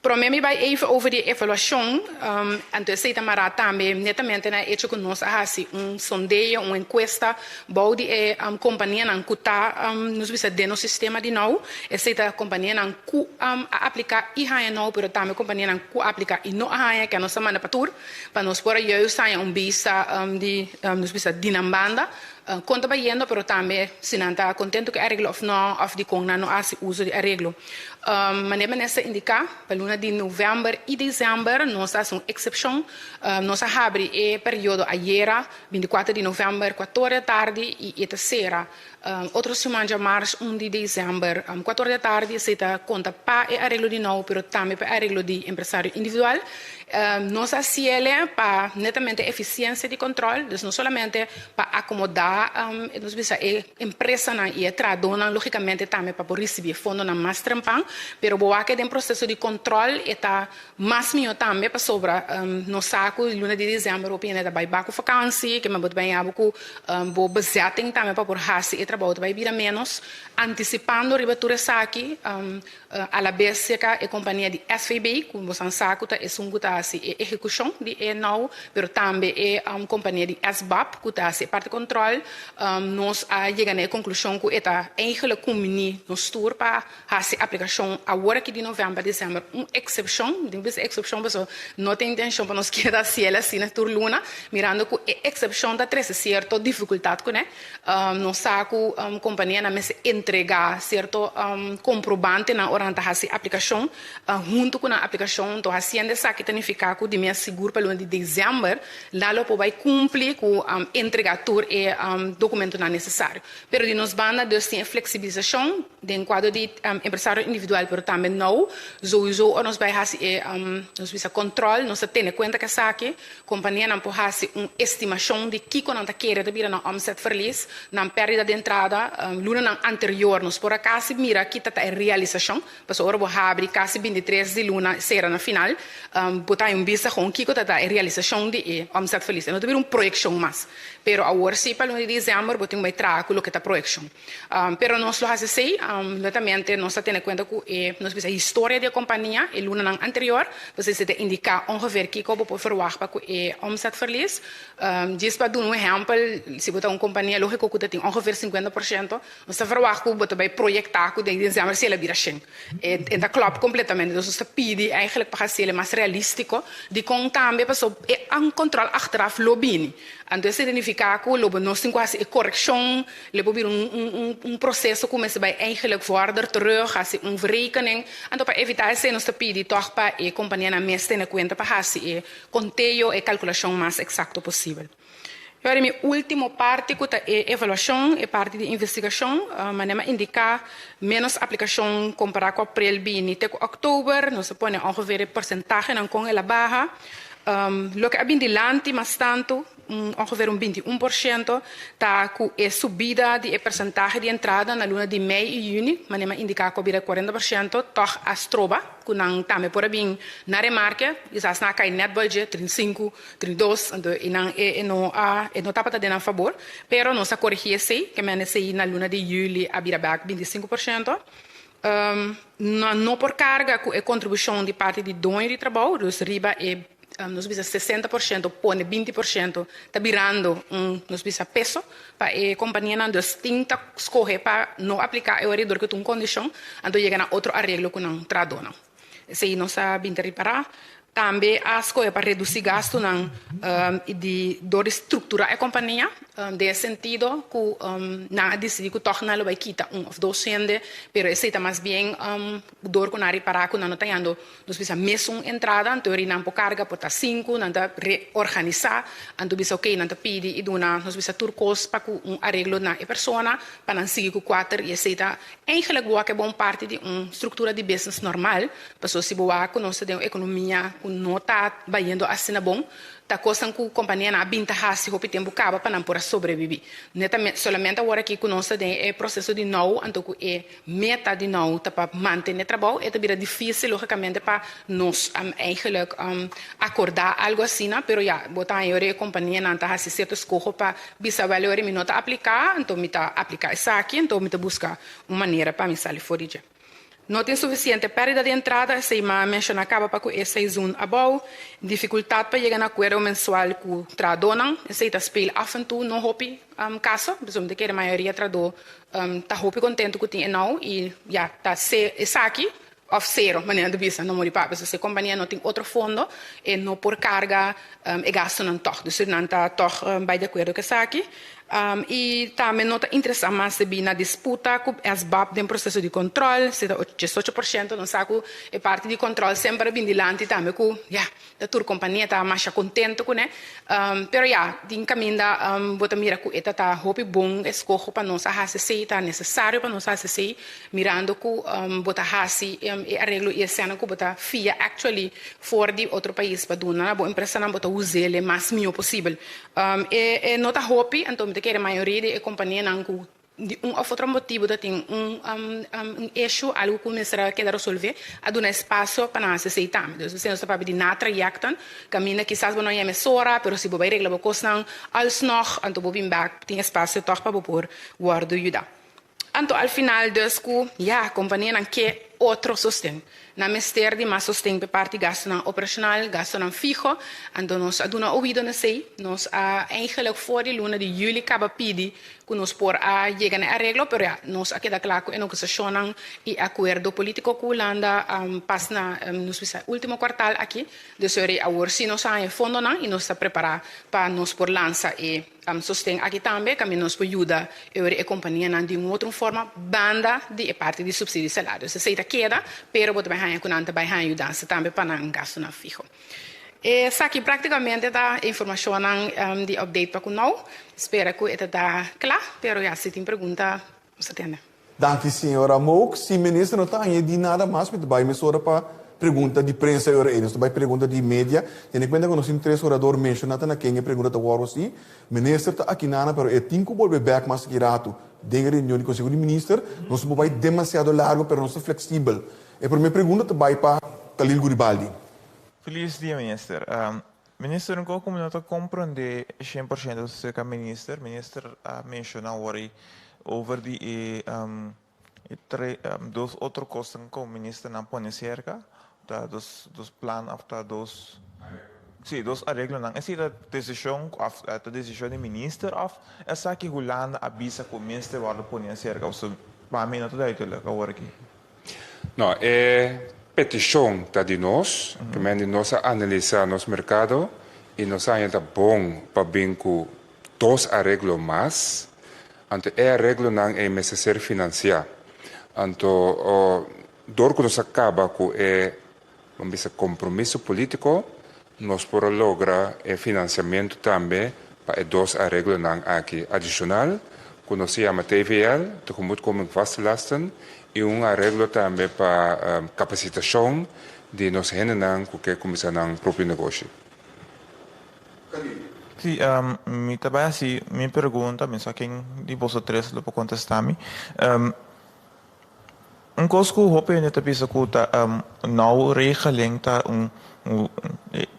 [SPEAKER 13] Promé mi bai even over di e evaluashon, anto esei ta mará tambe netamente na e echo ku nos a hasi un sondeo, un enkuesta bou di e kompanianan ku ta nos bisa den nos sistema di nou. Esei ta kompanianan ku a apliká i haña nou, pero tambe kompanianan ku a apliká i no a haña, ke nos ta manda pa tur. Pa nos por a juist haña un bista di nos bisa di nan banda kon ta bayendo pero tambe si nan ta contento cu e areglo of no of dicon nan no a haci uso di areglo. Manera minister a indica pa luna di november y december nos a haci un excepcion nos a habri e periodo ayera 24 di november cuator di atardi y e ta cera Otro siman djamars un di december, cuator di atardi, esey ta conta pa e areglo di nou pero tambe pa e areglo di empresario individual. Nos a haciele pa netamente eficiencia di control, dus no solamente pa acomoda nos bisa e empresanan y e trahadornan logicamente tambe pa por ricibi e fondonan mas trempan, pero bo wak den proceso di control e ta Mas mihó tambe pasobra nos sa ku luna di desèmber hopi hende ta bai bak ku fakansi, ke men bo ta bai yaba ku bo bezetting tambe pa por hasi e trabou ta bai bira ménos. Antisipando riba tur esaki, alabes serka e kompania di SVB ku bosan sa ku ta esun ku ta. hasi e ehekushon di e now, pero tambe e kompania di SBAB ku ta hasi e parti kòntròl, nos a yega na e konklushon ku e ta eigenlijk kumbiní nos tur pa hasi aplikashon awor aki di novèmber, desèmber un eksepshon. Mi tin ku bisa eksepshon pasobra no tin intenshon pa nos keda hasiel asina tur luna, mirando ku e eksepshon ta trese sierto difikultat kuné. Nos sa ku kompanianan mester entregá sierto komprobantenan ora nan ta hasi aplikashon huntu ku nan aplikashon. Anto hasiendo esaki ta nifiká ku di mes sigur pa luna di desèmber nan lo por bai kumpli ku entregá tur e dokumentonan nesesario. Pero di nos banda dus tin e fleksibilisashon den kuadro di empresario individual pero tambe nou. Souiso ora nos bai hasi e nos bisa kòntròl nos ta tene kuenta ku esaki. Kompanianan por hasi un estimashon di kiko nan ta kere ta bira nan omzetverlies, nan pèrdida di entrada. Lunanan anterior nos por a kasi mira ki ta ta e realisashon, pasobra ora bo habri kasi bintitres di luna sera na final, bo ta haña un bista kon kiko ta ta e realisashon di e omzetverlies. E no ta bira un proyekshon mas. Pero awor si pa luna di desèmber bo tin ku bai traha ku loke ta proyekshon. Pero nos lo hasi esei, netamente nos ta tene kuenta ku e, nos bisa, historia di e kompania e lunanan anterior, pues esei ta indiká ongeveer kiko bo por ferwagt pa ku e omzetverlies. Djis pa duna un ehèmpel, si bo ta un kompania lógiko ku ta tin ongeveer 50%, nos ta ferwagt ku bo ta bai proyektá ku den desèmber si el a bira shen. E ta klòp kompletamente. Dus nos ta pidi eigentlik pa hasi el mas realístiko, dikon tambe pasobra e kòntròl achteraf lo bini. Anto esei ta nifiká ku lo bo nos tin ku hasi e korekshon. Lo por bira un un proceso cu mester bay eigenlijk vorder terug, haci un verrekening. Anto pa evita esey nos ta pidi toch pa e companianan mes tene cuenta pa haci e conteo, e calculacion mas exacto posibel. Y ora mi ultimo parti cu ta e evaluacion, e parti di investigacion, manera mi a indica menos aplicacion compara cu april bini te cu october, nos a pone ongeveer e porcentahenan con el a baha. Loke a bin dilanti mas tanto, ongeveer un 21%, ta ku e subida di e persentahe di entrada na luna di mei i yüni, manera mi a indiká ku a bira 40%, tòg a stroba ku nan tambe por a bin na remarke, kisas nan a kai nèt bòl dje, 35, 32, anto e nan e no a e no tabata den nan fabor, pero nos a koregí esei, ke men esei na luna di yüli a bira bèk 25%. Nan no por karga ku e kontribushon di parti di doño di trabou, dus riba e nos bisa 60% pone 20% ta birando un nos bisa peso pa e kompanianan, dus tin ta skohe pa no apliká e ora dor ku ta un kondishon, anto yega na otro areglo ku nan trahadónan. Esei nos a bin ta ripará. Tambe a skohe pa redusí gastunan di dor di strukturá e kompania den e sentido ku nan a disidí ku tòg nan lo bai kita un òf dos hende, pero esei ta mas bien dor ku nan a ripará ku nan no ta yando nos bisa mesun entrada, anto ori nan por karga por ta sinku, nan ta reorganisá, anto bisa okey nan ta pidi i duna nos bisa tur kos pa ku un areglo na e persona pa nan sigui ku kuater i esei ta Eigenlijk bo wak e bon parti di un struktura di business normal, pasobra si bo wak ku nos ta den un ekonomia ku no ta bayendo asina bon, ta kosnan ku kompanianan a bin ta hasi hopi tempu kaba pa nan por a sobrebibí. Netamente, solamente awor aki ku nos ta den e proseso di nou, anto ku e meta di nou ta pa mantené trabou, e ta bira difísil lógikamente pa nos eigenlijk akordá algu asina, pero ya, bo ta haña ora e kompanianan ta hasi sierto eskoho pa Bisa wèl ora mi no ta apliká, anto mi ta apliká esaki, anto mi ta buska un manera pa mi sali for di dje. No tin sufisiente pèrdida di entrada, esei m'a menshoná kaba pa ku e seizoen abou. Difikultat pa yega na akuerdo mensual ku trahadónan, esei ta speel af en toe, no hopi kaso, pasobra mi ta kere mayoria trahadó ta hopi kontentu ku tin e nou i ya ta esaki Of sero, manera nan ta bisa, no muri papia. So si e kompania no tin otro fondo, e no por karga e gastunan tòg. Dus nan ta tòg bai di akuerdo ku esaki. I tambe no ta interesá mas debí na disputa ku SBAB den proseso di kòntròl, si ta 18%. Nos sa ku e parti di kòntròl semper a bin dilanti tambe ku, ya, Ta tur kompania ta masha kontentu kuné. Pero ya, tin kaminda bo ta mira ku e ta ta hopi bon eskoho pa nos a hasi esei, ta nesesario pa nos hasi esei, mirando ku bo ta hasi e areglo i esena ku bo ta fia actually for di otro pais pa duna na bo empresanan, bo ta us'el e mas mihó posibel. E no ta hopi, anto mi ta kere mayoria di e kompanianan ku Di un of otro motibu ta tin un un issue, algu ku mester a keda resolvé, a duna espasio pa nan hasi esei tambe. Dus esei nos ta papia di natrayekten, kaminda kisas bo no yama mesora, pero si bo bai regla bo kosnan alsnog, anto bo bin bèk, tin espasio tòg pa bo por wòrdu yuda. Anto al final dus ku, ya, kompanianan ke. otro sosten. Nan mester di mas sosten p'e parti gastunan operashonal, gastunan fiho, anto nos a duna oido na esei. Nos a eigenlijk for di luna di juli kaba pidi ku nos por a yega na e areglo, pero ya, nos a keda kla ku e negosiashonnan i akuerdo polítiko ku Hulanda pas na nos bisa último kuartal aki. Dus ora awor sí nos a haña e fondonan i nos ta prepará pa nos por lansa e sosten aki tambe, kaminda nos por yuda e ora e kompanianan di un otro forma banda di e parti di supsidio di salario. Dus esei ta keda, pero bo ta bai haña ku nan ta bai haña yudansa tambe pa nan gastunan fiho. Esaki práktikamente ta e informashonnan di update pa ku nou. Spera ku e ta ta kla, pero ya si tin pregunta nos ta tende.
[SPEAKER 11] Danki señora Mook. Si minister no ta añadí nada mas mi ta bai mesora pa pregunta di prensa e ora ei. Nos ta bai pregunta di media. Tene kuenta ku nos tin tres orador menshoná ta na ken e pregunta ta wòrdu hasi. Minister ta akinana pero e tin ku bolbe bèk mas aki ratu den e reunion di Konseho di Minister. Nos no por bai demasiado largu pero nos ta fleksibel. E promé pregunta ta bai pa Khalil Guribaldi.
[SPEAKER 14] Feliz dia minister. Minister un kos ku mi no ta komprondé 100% aserka minister, minister a menshoná awor ei over di e e tre dos otro kosnan ku ministernan pone serka, ta dos dos plan òf ta dos si dos areglonan. Esei ta desishon òf ta desishon di minister òf esaki Hulanda a bisa ku mester wòrdu pone aserka? Pasobra pa mi no ta duidelijk awor aki.
[SPEAKER 12] No, e petishon ta di nos, ke men di nos a analisá nos merkado i nos a haña ta bon pa bin ku dos areglo mas, anto e areglonan ei mester ser finansiá. Anto dor ku nos a kaba ku e Ban bisa kompromiso polítiko, nos por a logra e finansiamentu tambe pa e dos areglonan aki adishonal, ku nos ta yama TVL, Tegemoetkoming Vaste Lasten, i un areglo tambe pa kapasitashon di nos hendenan ku ke kuminsá nan propio negoshi.
[SPEAKER 14] Sí, mi ta bai hasi mi pregunta, mi sa ken di boso tres lo por kontestá mi. Un kos ku hopi hende ta bisa ku ta nou regeling ta un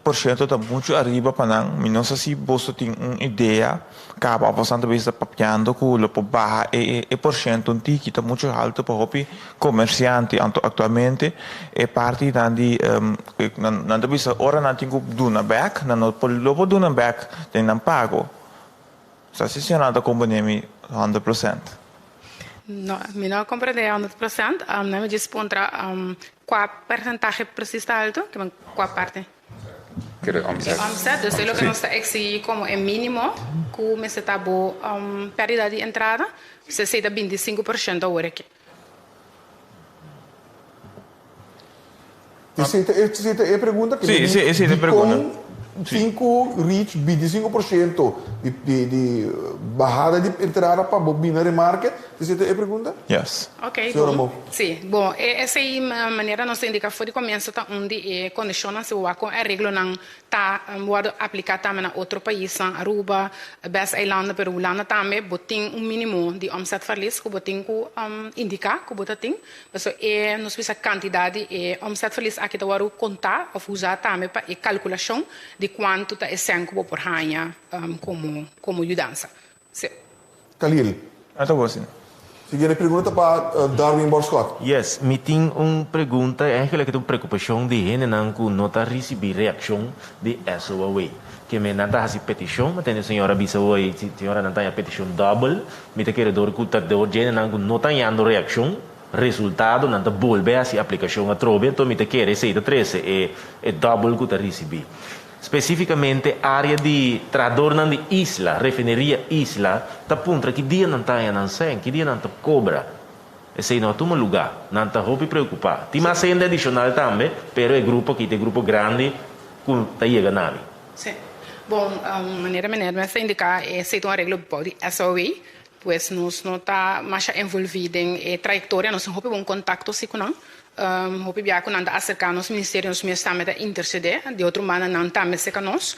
[SPEAKER 14] porshento ta muchu ariba pa nan. Mi no sa si boso tin un idea kaba òf boso ta bisa papiando ku lo por baha e porshento un tiki ta muchu haltu pa hopi komersiante. Anto aktualmente e partinan di nan ta bisa ora nan tin ku duna bèk nan no por lo por duna bèk den nan pago. Sa si señora ta komprende mi 100%.
[SPEAKER 13] No, mi no a komprende 100%. Nan mi djis puntra kua persentahe presis ta alto, ke men kua parti.
[SPEAKER 12] Kere omzet.
[SPEAKER 13] E omzet, dus e loke nos ta eksigi komo e minimo ku mester ta bo pèrdida di entrada, esei ta 25% awor aki.
[SPEAKER 11] Esei ta esei ta e pregunta
[SPEAKER 14] Sí, esei esei ta e pregunta.
[SPEAKER 11] Dikon tin ku reach 25% di di di bahada di entrada pa bo bina remarke? Esei ta e pregunta?
[SPEAKER 14] Yes.
[SPEAKER 13] Ok,
[SPEAKER 11] Señora
[SPEAKER 13] bon.
[SPEAKER 11] Mo.
[SPEAKER 13] Sí, bon, e esei manera nos ta indica for di comienzo ta un di e condicionnan si bo wak con e arreglonan ta wordo aplica tambe na otro paisnan, Aruba, bes eilanden, pero Hulanda tambe, bo tin un minimo di omzetverlies cu bo tin cu indica cu bo ta tin. Pasobra e, nos bisa cantidad di e omzetverlies aki ta wordo conta of usa tambe pa e calculacion di cuanto ta e cen cu bo por haña como, como yudansa. Sí.
[SPEAKER 11] Khalil.
[SPEAKER 14] A ta bo asina.
[SPEAKER 11] Siguiente pregunta ta pa Darwin Borschot.
[SPEAKER 15] Yes, mi tin un pregunta, eigenlijk ta un preokupashon di hendenan ku no ta risibí reakshon di SOAW. Ke men nan ta hasi petishon, mi tende señora bisa hoy, señora nan ta haña petishon dòbel, mi ta kere dor ku ta dor dje hendenan ku no ta hañando reakshon, resultado nan ta bolbe hasi aplikashon atrobe, anto mi ta kere esei ta trese e e dòbel ku ta risibí. Spesífikamente área di trahadornan di Isla, Refineria Isla, ta puntra ki dia nan ta haña nan sèn, ki dia nan ta kobra. Esei no a tuma lugá. Nan ta hopi preokupá. Tin mas hende adishonal tambe, pero e grupo aki ta e grupo grandi ku ta yega na mi.
[SPEAKER 13] Sí. Bon, manera meneer mes a indiká, esei ta un areglo bou di SOW. Pues nos no ta masha envolví den e trayektoria, nos tin hopi bon kontakto sí ku nan. Hopi bia ku nan ta aserká nos ministerio, nos mes tambe ta intersedé, di otro banda nan tambe serka nos.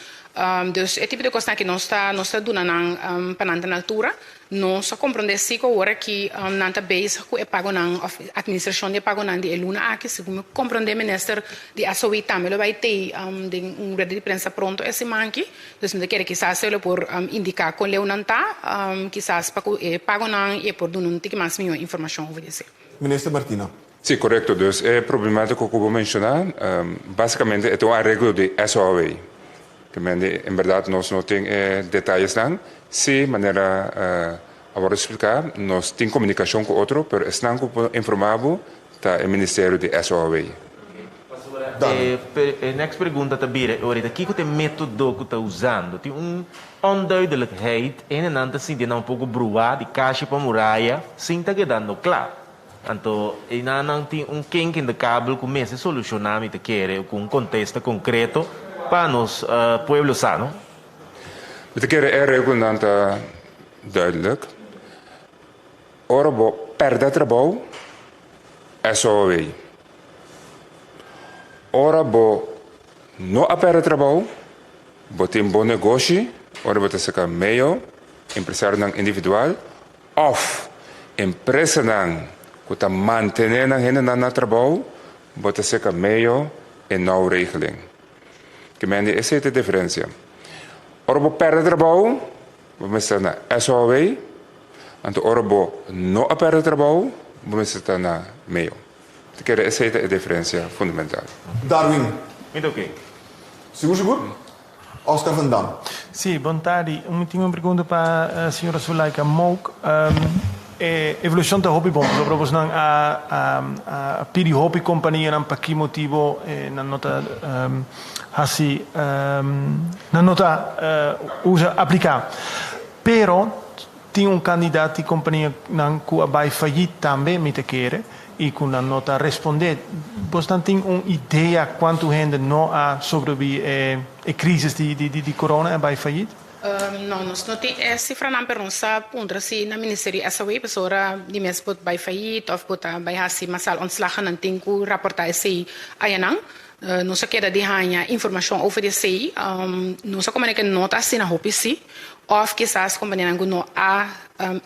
[SPEAKER 13] Dus e tipo di kosnan aki nos ta nos ta duna nan pa nan ta na altura. Nos a komprondé sí ku awor aki nan ta bezig ku e pagonan òf atministrashon di e pagonan di e luna aki. Segun mi komprondé minister di SOE tambe lo bai tei den un rueda di prensa pronto e siman aki. Dus mi ta kere kisas e lo por indiká kon leu nan ta, kisas pa ku e pagonan i e por duna un tiki mas mihó informashon over di esei.
[SPEAKER 11] Minister Martina.
[SPEAKER 12] Sí, korekto. Dus e problemátiko ku bo menshoná, básikamente e ta un areglo di SOAW. Te mende en bèrdat nos no tin e detayesnan. Sí, manera a wòrdu spliká, nos tin komunikashon ku otro, pero esnan ku por informá bo ta e ministerio di SOAW.
[SPEAKER 15] E e next pregunta ta bira e ora ta kiko ta e metodo ku ta usando? Tin un onduidelijkheid, hendenan ta sinti nan un poko bruá di kashi pa muraya sin ta kedando kla. Anto einan nan tin un kink in de kabel ku mester solushoná mi ta kere ku un kontesta konkreto pa nos pueblo sa no.
[SPEAKER 12] Mi ta kere e regelnan ta duidelijk. Ora bo pèrdè trabou, SOAW. Ora bo no a pèrdè trabou, bo tin bo negoshi, ora bo ta saka meo, empresarionan individual Òf, empresanan ku ta mantené nan hendenan na trabou, bo ta seka medio e nou regeling. Ke men di esei ta e diferensia. Ora bo pèrdè trabou, bo mester ta na SOAW, anto ora bo no a pèrdè trabou, bo mester ta na meo. Ta kere esei ta e diferensia fundamental.
[SPEAKER 11] Darwin.
[SPEAKER 15] Mi ta oké.
[SPEAKER 11] Sigur sigur? Oscar van Dam.
[SPEAKER 16] Sí, bon tardi. Mi tin un pregunta pa señora Zulaika Mook. E evolucion ta hopi bon, pasobra bosnan a a pidi hopi companianan pa ki motibo nan no ta haci, nan no ta usa, aplica. Pero Tin un kandidat di kompanianan ku a bai fayit tambe, mi ta kere, i ku nan no ta respondé. Bosnan tin un idea kuantu hende no a sobrebí e krisis di corona i a bai fayit?
[SPEAKER 13] No, nos no tin e sifranan, pero nos a puntra si na Ministerio SAW pasobra di mes bo bai fayit òf bo ta bai hasi masal ontslagen nan tin ku raportá esei ayanan. Nos a keda di haña informashon over di esei. Nos a komprendé ku no ta asina hopi sí. Òf kisas kompanianan ku no a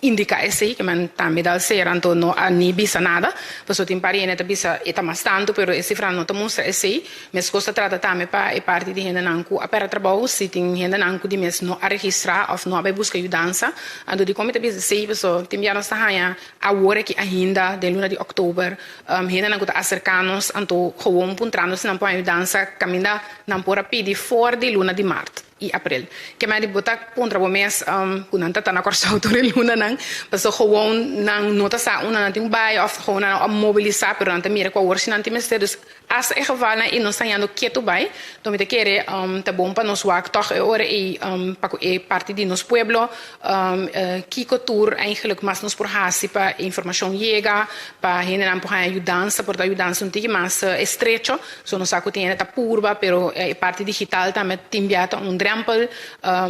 [SPEAKER 13] indiká esei, ke men tambe dal sera anto no a ni bisa nada. Pasobra tin par di hende ta bisa e ta mas tantu, pero e sifranan no ta mustra esei. Meskos ta trata tambe pa e parti di hendenan ku a pèrdè trabou, si tin hendenan ku di mes no a registrá òf no a bai buska yudansa. Anto dikon mi ta bisa esei? Pasobra tin bia nos ta haña awor aki ainda den luna di òktober Hendenan ku ta aserká nos anto gewoon puntrando si nan por haña yudansa kaminda nan por a pidi for di luna di mart i aprel. Kemey di bo ta puntra bo mes ku nan ta ta na Kòrsou tur e lunanan pasobra gewoon nan no ta sa unda nan tin ku bai òf gewoon nan a mobilisá pero nan ta mira ku awor si nan tin mester. Dus asta e gevalnan ei nos ta hañando ketu bai. Enton mi ta kere ta bon pa nos wak tòg e ora ei pa ku e parti di nos pueblo Kiko tur eigenlijk mas nos por hasi pa e informashon yega, pa hendenan por haña yudansa, por ta yudansa un tiki mas estrecho. So nos sa ku tin hende ta purba, pero e parti digital tambe tin bia ta un drèmpel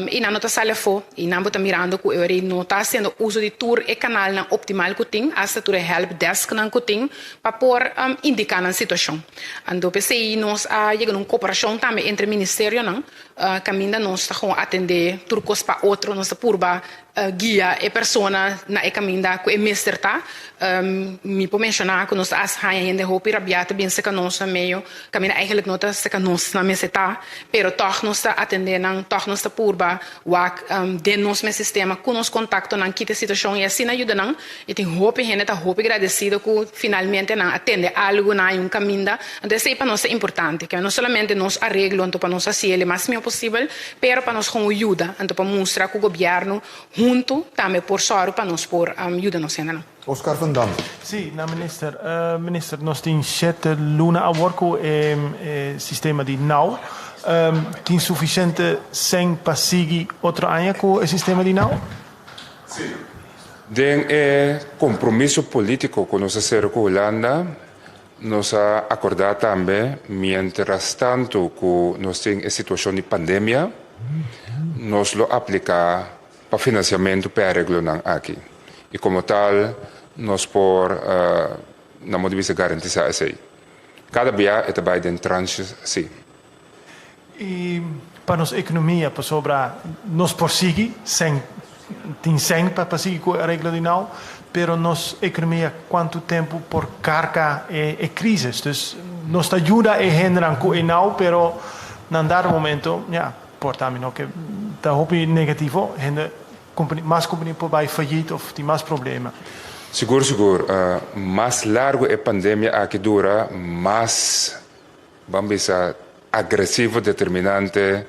[SPEAKER 13] i nan no ta sali afó. I nan bo ta mirando ku e ora ei no ta hasiendo uso di tur e kanalnan optimal ku tin, asta tur e helpdesknan ku tin pa por indiká nan situashon. Anto p'esei nos a yega na un koperashon tambe entre ministerionan. Kaminda nos ta gewoon atendé tur kos pa otro, nos ta purba guia e persona na e kaminda ku e mester ta. Mi por menshoná ku nos ta hasta haña hende hopi rabiá ta bin seka nos na medio, kaminda eigenlijk no ta seka nos nan mester ta, pero tòg nos ta atendé nan, tòg nos ta purba wak den nos mes sistema ku nos kontaktonan kita e situashon i asina yuda nan. I tin hopi hende ta hopi gradesido ku finalmente nan a tende algu, nan hay un kaminda. Anto esei pa nos ta importante, ke no solamente nos areglo anto pa nos hasi el e mas mihó posibel, pero pa nos gewoon yuda, anto pa mustra ku gobièrnu huntu tambe por sòru pa nos por yuda nos hendenan.
[SPEAKER 11] Oscar van Dam.
[SPEAKER 16] Sí, na minister. Minister, nos tin shete luna awor ku e sistema di now. Tin sufisiente sèn pa sigui otro aña ku e sistema di now?
[SPEAKER 12] Sí. Den e kompromiso polítiko ku nos a sera ku Hulanda, nos a akordá tambe miéntras tantu ku nos tin e situashon di pandemia, nos lo apliká pa finansiamentu p'e areglonan aki. I komo tal nos por, na modo di bisa, garantisá esei. Kada bia e ta bai den tranches sí.
[SPEAKER 16] I pa nos ekonomia, pasobra nos por sigui sen tin sen pa pa sigui ku e areglo di nou, pero nos ekonomia kuantu tempu por karga e e krisis. Dus nos ta yuda e hendenan ku e nou, pero na un dado momento, ya, por ta mi no ke ta hopi negativo, hende, mas kompania por bai fayit of tin mas problema.
[SPEAKER 12] Sigur sigur, mas largu e pandemia aki dura, mas, ban bisa, agresivo, determinante,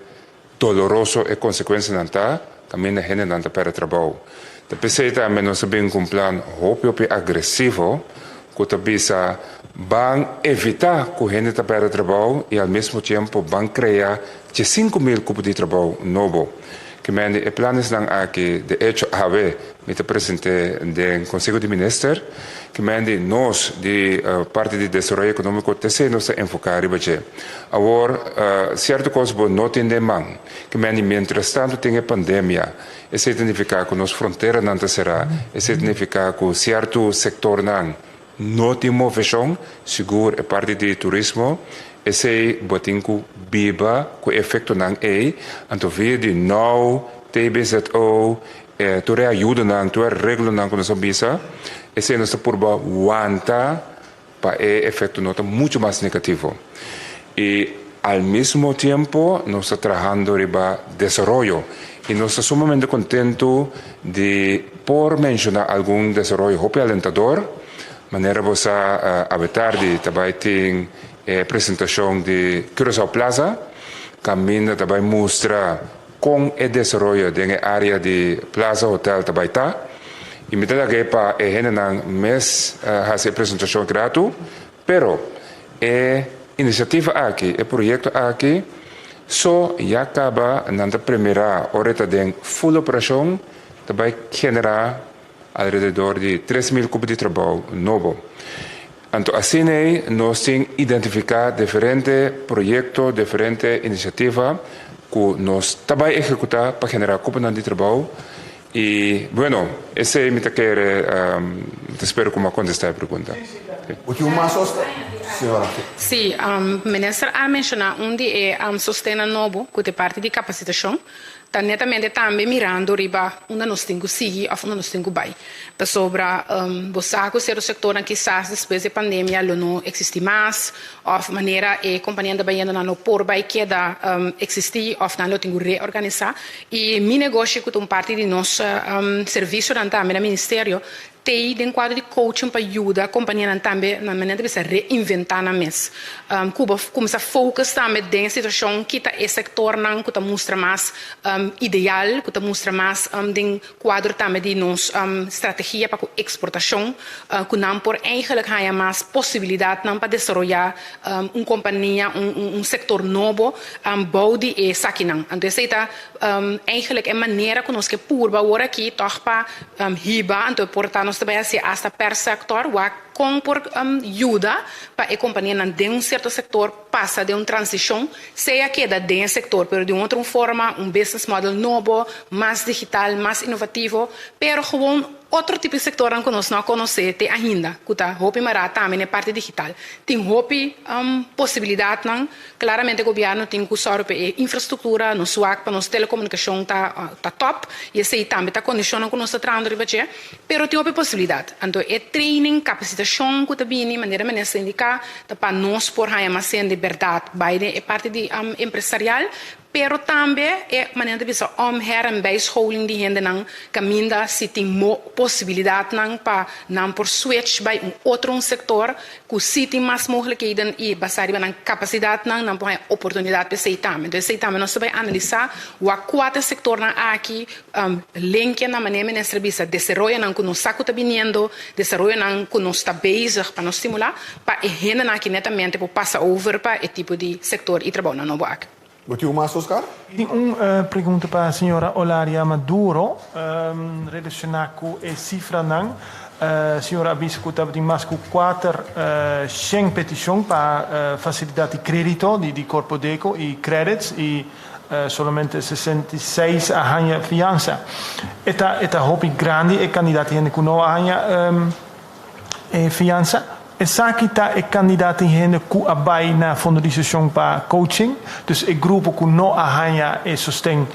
[SPEAKER 12] doloroso e konsekuensianan ta, kaminda hendenan ta pèrdè trabou. Ta p'esei tambe nos a bin ku un plan hopi hopi agresivo ku ta bisa ban evitá ku hende ta pèrdè trabou i al mesmo tiempo ban krea 105000 kupo di trabou nobo. Ke mende e planesnan aki, de echo awe mi ta present'é den Konseho di Minister, ke mende nos di parti di Desaroyo Ekonómiko ta esei nos ta enfoká riba dje. Awor, sierto kos bo no tin den man. Ke mende mientrastantu tin e pandemia, esei ta nifiká ku nos fronteranan ta será, esei ta nifiká ku sierto sektornan No tin moveshon, sigur e parti di turismo, esei bo tin ku biba ku e efektonan ei, anto via di now, TBZO, e tur e ayudonan, tur e areglonan ku nos a bisa, esei nos ta purba wanta pa e efekto no ta muchu mas negativo. I al mismo tiempo nos ta trahando riba desaroyo i nos ta sumamente kontentu di por menshoná algun desaroyo hopi alentador. Manera bo sa awe tardi ta bai tin e presentashon di Curaçao Plaza kaminda ta bai mustra kon e desaroyo den e área di Plaza Hotel ta bai ta i mi ta lag'é pa e hendenan mes hasi e presentashon gratu. Pero e inisiativa aki, e proyekto aki, so ya kaba nan ta premirá ora e ta den ful operashon, ta bai generá alrededor di 3000 kupo di trabou nobo. Anto asina ei nos tin identifiká diferente proyekto, diferente inisiativa ku nos ta bai ehekutá pa generá kuponan di trabou I bueno, esei mi ta kere, mi ta spera ku mi a kontestá e pregunta.
[SPEAKER 11] Bo tin un mas Oscar? Señora.
[SPEAKER 13] Sí, minister a menshoná un di e sostennan nobo ku ta e parti di kapasitashon, ta netamente tambe mirando riba unda nos tin ku sigui òf unda nos tin ku bai. Pasobra bo sa ku sierto sektornan kisas despues di e pandemia lo no eksistí mas òf manera e kompanianan ta bayendo nan no por bai keda eksistí òf nan lo tin ku reorganisá. I mi negoshi ku ta un parti di nos servisionan tambe na ministerio t'ei den kuadro di coaching pa yuda kompanianan tambe na manera ta bisa reinventá nan mes. Ku bo kuminsá focus tambe den e situashon kita e sektornan ku ta mustra mas ideal, ku ta mustra mas den kuadro tambe di nos strategia pa ku eksportashon ku nan por eigenlijk haña mas posibilidatnan pa desaroyá un kompania, un sektor nobo bou di esakinan. Anto esei ta eigenlijk e manera ku nos ke purba awor aki tòg pa hiba, anto por ta nos ta bai hasi asta per sektor wak kon por yuda pa e kompanianan den un sierto sektor pasa den un transishon, sea keda den e sektor pero di un otro forma, un business model nobo, mas digital, mas inovativo, pero gewoon Otro tipo di sektornan ku nos no a konosé te ainda, ku ta hopi mará tambe na e parti digital. Tin hopi posibilidatnan. Klaramente gobièrnu tin ku sòru pa e infrastruktura, nos wak pa nos telekomunikashon ta ta tòp i esei tambe ta kondishonnan ku nos ta trahando riba dje. Pero tin hopi posibilidat. Anto e training, kapasitashon ku ta bini, manera minister a indiká, ta pa nos por haña mas hende bèrdat bai den e parti di empresarial. Pero tambe e manera ta bisa om, her en bijscholing di hendenan kaminda si tin mo posibilidatnan pa nan por switch bai un otro un sektor ku si tin mas mogelijkheden i basá riba nan kapasidatnan nan por haña oportunidat pa esei tambe. Entonces esei tambe nos ta bai analisá wak kua ta e sektornan aki, linkia na manera minister a bisa desaroyonan ku nos sa ku ta biniendo, desaroyonan ku nos ta bezig pa nos stimulá pa e hendenan aki netamente por pasa over pa e tipo di sektor i trabounan nobo aki.
[SPEAKER 11] Bo tin un mas, Oscar?
[SPEAKER 16] Mi tin un pregunta pa señora Olaria Maduro relaciona cu e cifranan. Señora a bisa cu tabatin mas cu 400 peticion pa facilidad di credito di Corpodeco y credits y solamente 66 a hanja fiansa. E ta e ta hopi grandi e cantidad di hende cu no a hanja E fiansa. Esaki ta e kandidat di hende ku a bai na Fondo di Seshon pa coaching. Dus e grupo ku no a haña e sosten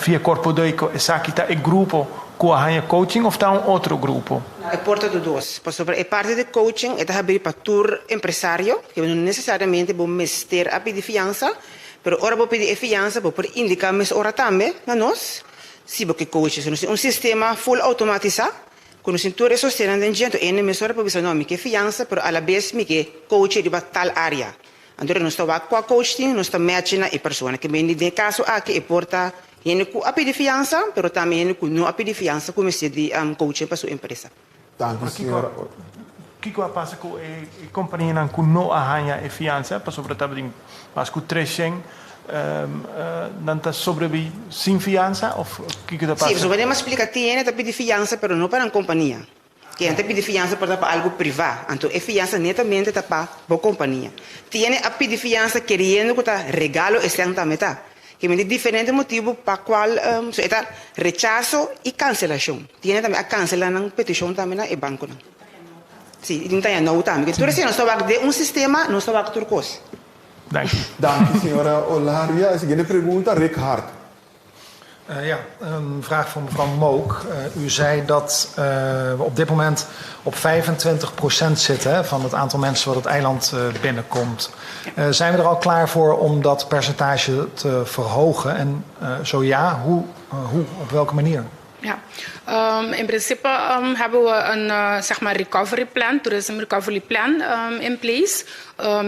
[SPEAKER 16] via Korpodeko, esaki ta e grupo ku a haña coaching òf ta un otro grupo?
[SPEAKER 17] E por ta dos, pasobra e parti di coaching e ta habrí pa tur empresario, ke no nesesariamente bo mester a pidi fiansa, pero ora bo pidi e fiansa bo por indiká mes ora tambe na nos si bo ke coaching. So nos tin un sistema full automatisá. Ku nos tin tur e sostennan den dje, anto e mesora por bisa, no, mi ke fiansa, pero alabes mi ke coach riba tal área. Anto nos ta wak kua coach tin, nos ta match na e persona. Ke bini den e kaso aki e por ta hende ku a pidi fiansa, pero tambe hende ku no a pidi fiansa ku mester di coaching pa su empresa.
[SPEAKER 11] Danki señora.
[SPEAKER 16] Kiko a pasa ku e kompanianan ku no a haña e fiansa? Pasobra tabatin mas ku 300, nan ta sobrebí sin fiansa òf kiko ta pasa?
[SPEAKER 17] Sí, pasobra den a splika tin hende ta pidi fiansa pero no pa nan kompania. Tin hende ta pidi fiansa por ta pa algu privá, anto e fiansa netamente ta pa bo kompania. Tin hende a pidi fiansa keriendo ku ta regalo esnan tambe ta. Ke men tin diferente motibu pa kual so e ta rechaso i kanselashon. Tin hende tambe a kanselá nan petishon tambe na e bankonan. Sí, i tin taña nou tambe. Ke tur esei nos ta wak den un sistema, nos ta wak tur kos.
[SPEAKER 16] Danki.
[SPEAKER 11] Danki señora Olaria. E siguiente pregunta, Rick Hart.
[SPEAKER 18] Ja, een vraag voor mevrouw Mook. U zei dat we op dit moment op 25% zitten hè, van het aantal mensen wat het eiland binnenkomt. Zijn we er al klaar voor om dat percentage te verhogen? En zo ja, hoe, hoe, op welke manier?
[SPEAKER 13] Ja, in principe hebben we een zeg maar recovery plan, tourism recovery plan in place.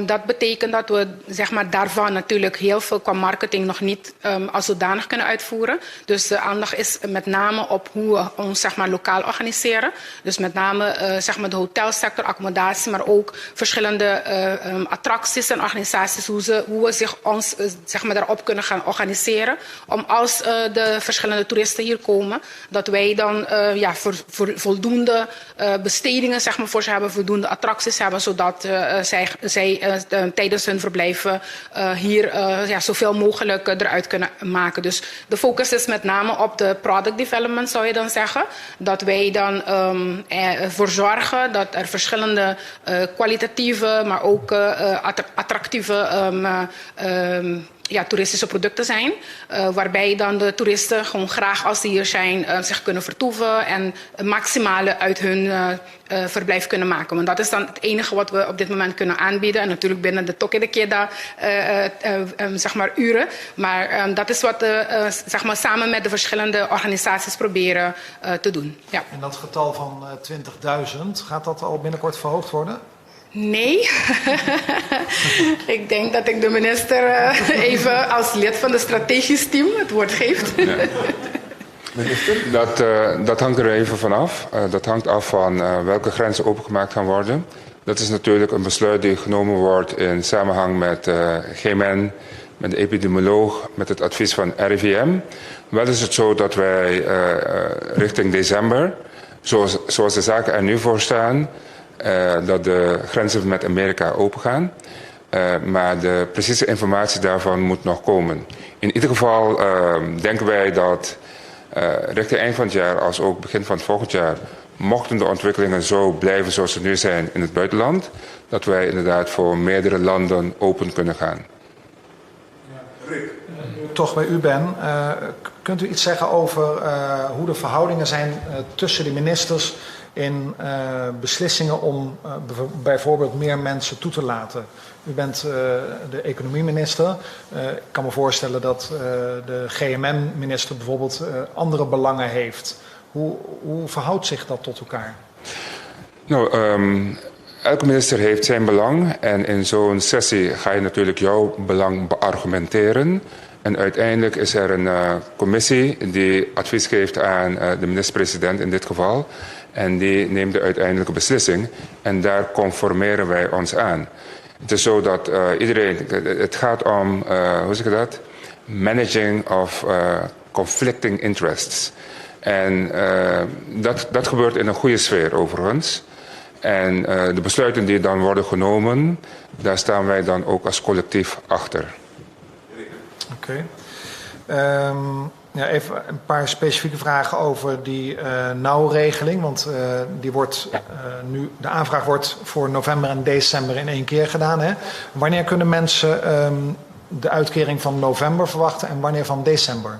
[SPEAKER 13] Dat betekent dat we zeg maar, daarvan natuurlijk heel veel qua marketing nog niet als zodanig kunnen uitvoeren. Dus de aandacht is met name op hoe we ons zeg maar, lokaal organiseren. Dus met name zeg maar, de hotelsector, accommodatie, maar ook verschillende attracties en organisaties, hoe we zich ons zeg maar, daarop kunnen gaan organiseren. Om als de verschillende toeristen hier komen, dat wij dan ja, voor voldoende bestedingen zeg maar, voor ze hebben, voldoende attracties hebben, zodat zij tijdens hun verblijf hier ja, zoveel mogelijk eruit kunnen maken. Dus de focus is met name op de product development, zou je dan zeggen. Dat wij dan ervoor zorgen dat er verschillende kwalitatieve, maar ook attractieve ja, toeristische producten zijn. Waarbij dan de toeristen gewoon graag als ze hier zijn zich kunnen vertoeven en het maximale uit hun verblijf kunnen maken. Want dat is dan het enige wat we op dit moment kunnen aanbieden. En natuurlijk binnen de toque de queda zeg maar uren. Maar dat is wat we zeg maar samen met de verschillende organisaties proberen te doen. Ja.
[SPEAKER 18] En dat getal van 20.000, gaat dat al binnenkort verhoogd worden?
[SPEAKER 13] Nee. Ik denk dat ik de minister even als lid van de strategisch team het woord geef.
[SPEAKER 12] Ja.
[SPEAKER 11] Minister?
[SPEAKER 12] Dat hangt er even vanaf. Dat hangt af van welke grenzen opengemaakt gaan worden. Dat is natuurlijk een besluit die genomen wordt in samenhang met GMN, met de epidemioloog, met het advies van RIVM. Wel is het zo dat wij richting december, zoals de zaken er nu voor staan, dat de grenzen met Amerika opengaan. Maar de precieze informatie daarvan moet nog komen. In ieder geval denken wij dat richting eind van het jaar, als ook begin van het volgend jaar, mochten de ontwikkelingen zo blijven zoals ze nu zijn in het buitenland, dat wij inderdaad voor meerdere landen open kunnen gaan.
[SPEAKER 18] Ja. Toch bij u ben, kunt u iets zeggen over hoe de verhoudingen zijn tussen de ministers in beslissingen om bijvoorbeeld meer mensen toe te laten? U bent de economieminister. Ik kan me voorstellen dat de GMN-minister bijvoorbeeld andere belangen heeft. Hoe verhoudt zich dat tot elkaar?
[SPEAKER 12] Nou, elke minister heeft zijn belang. En in zo'n sessie ga je natuurlijk jouw belang beargumenteren. En uiteindelijk is er een commissie die advies geeft aan de minister-president in dit geval. En die neemt de uiteindelijke beslissing. En daar conformeren wij ons aan. Het is zo dat iedereen... Het gaat om, hoe zeg je dat? Managing of conflicting interests. En dat gebeurt in een goede sfeer overigens. En de besluiten die dan worden genomen, daar staan wij dan ook als collectief achter.
[SPEAKER 18] Oké. Ja, even een paar specifieke vragen over die nauwregeling. Want die wordt, nu, de aanvraag wordt voor november en december in één keer gedaan. Hè? Wanneer kunnen mensen de uitkering van november verwachten en wanneer van december?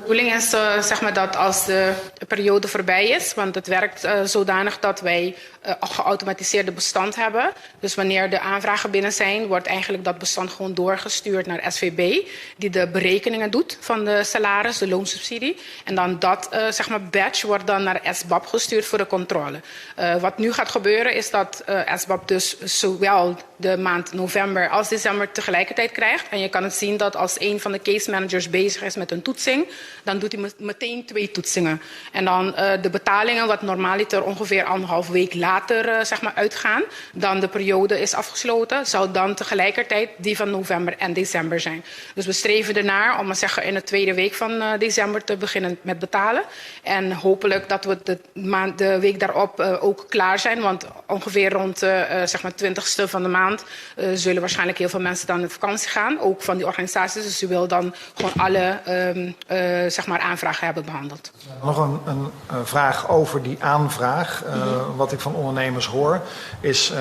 [SPEAKER 13] De Bedoeling is uh, zeg maar dat als de periode voorbij is, want het werkt uh, zodanig dat wij uh, geautomatiseerde bestand hebben. Dus wanneer de aanvragen binnen zijn, wordt eigenlijk dat bestand gewoon doorgestuurd naar SVB, die de berekeningen doet van de salaris, de loonsubsidie. En dan dat uh, zeg maar batch wordt dan naar SBAB gestuurd voor de controle. Uh, wat nu gaat gebeuren is dat uh, SBAB dus zowel de maand november als december tegelijkertijd krijgt. En je kan het zien dat als een van de case managers bezig is met een toetsing, dan doet hij meteen twee toetsingen. En dan uh, de betalingen, wat normaliter ongeveer anderhalf week later uh, zeg maar uitgaan, dan de periode is afgesloten, zal dan tegelijkertijd die van november en december zijn. Dus we streven ernaar om maar zeggen in de tweede week van uh, december te beginnen met betalen. En hopelijk dat we de, maand, de week daarop uh, ook klaar zijn, want ongeveer rond de uh, zeg maar 20ste van de maand uh, zullen waarschijnlijk heel veel mensen dan met vakantie gaan, ook van die organisaties. Dus u wil dan gewoon alle um, uh, zeg maar aanvragen hebben behandeld.
[SPEAKER 18] Nog een, een, een vraag over die aanvraag. Uh, mm -hmm. Wat ik van ondernemers hoor, is uh,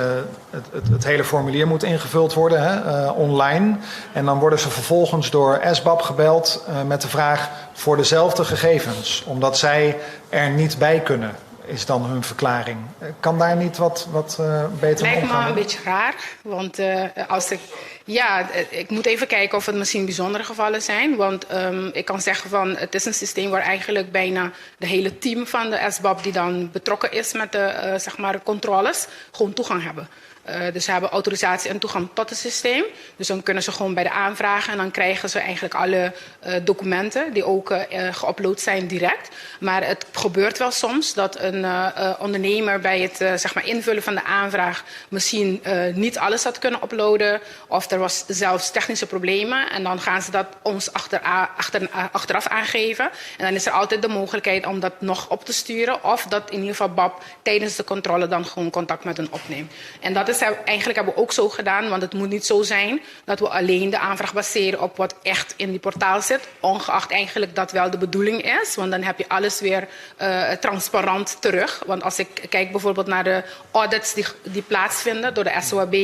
[SPEAKER 18] het, het, het hele formulier moet ingevuld worden hè, uh, online. En dan worden ze vervolgens door SBAB gebeld uh, met de vraag voor dezelfde gegevens, omdat zij er niet bij kunnen is dan hun verklaring. Kan daar niet wat, wat uh, beter
[SPEAKER 13] Lijkt
[SPEAKER 18] omgaan?
[SPEAKER 13] me een beetje raar, want uh, als ik... Ja, ik moet even kijken of het misschien bijzondere gevallen zijn. Want um, ik kan zeggen van het is een systeem waar eigenlijk bijna de hele team van de SBAB die dan betrokken is met de uh, zeg maar controles, gewoon toegang hebben. Uh, dus ze hebben autorisatie en toegang tot het systeem. Dus dan kunnen ze gewoon bij de aanvragen en dan krijgen ze eigenlijk alle uh, documenten die ook uh, geüpload zijn direct. Maar het gebeurt wel soms dat een uh, ondernemer bij het uh, zeg maar invullen van de aanvraag misschien uh, niet alles had kunnen uploaden. Of er was zelfs technische problemen. En dan gaan ze dat ons achter, achter, achteraf aangeven. En dan is er altijd de mogelijkheid om dat nog op te sturen. Of dat in ieder geval BAP tijdens de controle dan gewoon contact met hen opneemt. En dat is eigenlijk hebben we ook zo gedaan, want het moet niet zo zijn dat we alleen de aanvraag baseren op wat echt in die portaal zit. Ongeacht eigenlijk dat wel de bedoeling is, want dan heb je alles weer uh, transparant terug. Want als ik kijk bijvoorbeeld naar de audits die, die plaatsvinden door de SOAB,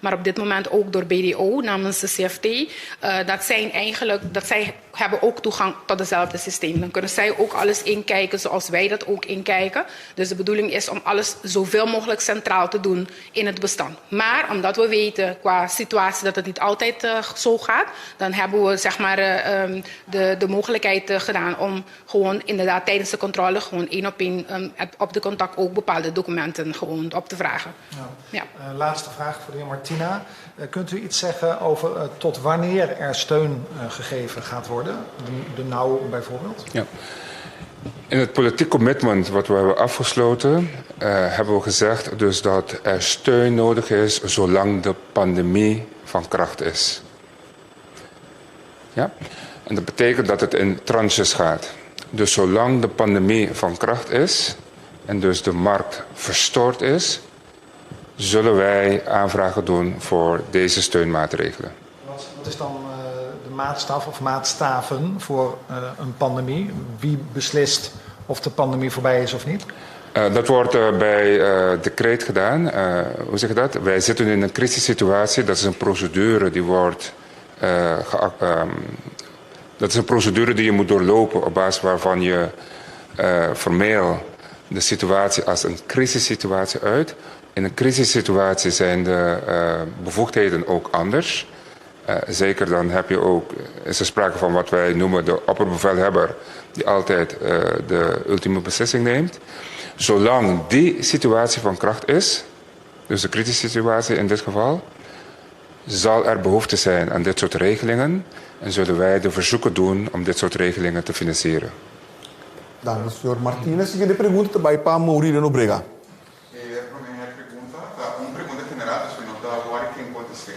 [SPEAKER 13] maar op dit moment ook door BDO namens de CFT, uh, dat zijn eigenlijk, dat zij hebben ook toegang tot dezelfde systeem. Dan kunnen zij ook alles inkijken zoals wij dat ook inkijken. Dus de bedoeling is om alles zoveel mogelijk centraal te doen in het bestand. Maar omdat we weten qua situatie dat het niet altijd uh, zo gaat, dan hebben we zeg maar, uh, um, de, de mogelijkheid uh, gedaan om gewoon inderdaad tijdens de controle gewoon één op één um, op de contact ook bepaalde documenten gewoon op te vragen.
[SPEAKER 18] Ja.
[SPEAKER 13] Ja.
[SPEAKER 18] Uh, laatste vraag voor de heer Martina. Uh, kunt u iets zeggen over uh, tot wanneer er steun uh, gegeven gaat worden? De, de NOW bijvoorbeeld?
[SPEAKER 12] Ja. In het politiek commitment wat we hebben afgesloten, uh, hebben we gezegd dus dat er steun nodig is zolang de pandemie van kracht is. Ja? En dat betekent dat het in tranches gaat. Dus zolang de pandemie van kracht is en dus de markt verstoord is, zullen wij aanvragen doen voor deze steunmaatregelen.
[SPEAKER 18] Wat, wat is dan uh, de maatstaf of maatstaven voor uh, een pandemie? Wie beslist of de pandemie voorbij is of niet?
[SPEAKER 12] Uh, dat wordt uh, bij uh, decreet gedaan. Uh, hoe zeg je dat? Wij zitten in een crisissituatie. Dat is een procedure die wordt. Uh, um, dat is een procedure die je moet doorlopen op basis waarvan je uh, formeel de situatie als een crisissituatie uit. In een crisissituatie zijn de uh, bevoegdheden ook anders. Uh, zeker dan heb je ook, is er sprake van wat wij noemen de opperbevelhebber, die altijd uh, de ultieme beslissing neemt. Zolang die situatie van kracht is, dus de kritische situatie in dit geval, zal er behoefte zijn aan dit soort regelingen en zullen wij de verzoeken doen om dit soort regelingen te financieren.
[SPEAKER 11] Dank u, señor Martinez. Siguiente pregunta ta bai pa Mauricio Nobrega.
[SPEAKER 19] E prome pregunta ta un pregunta general, dus mi no ta wòri ken kontest'é.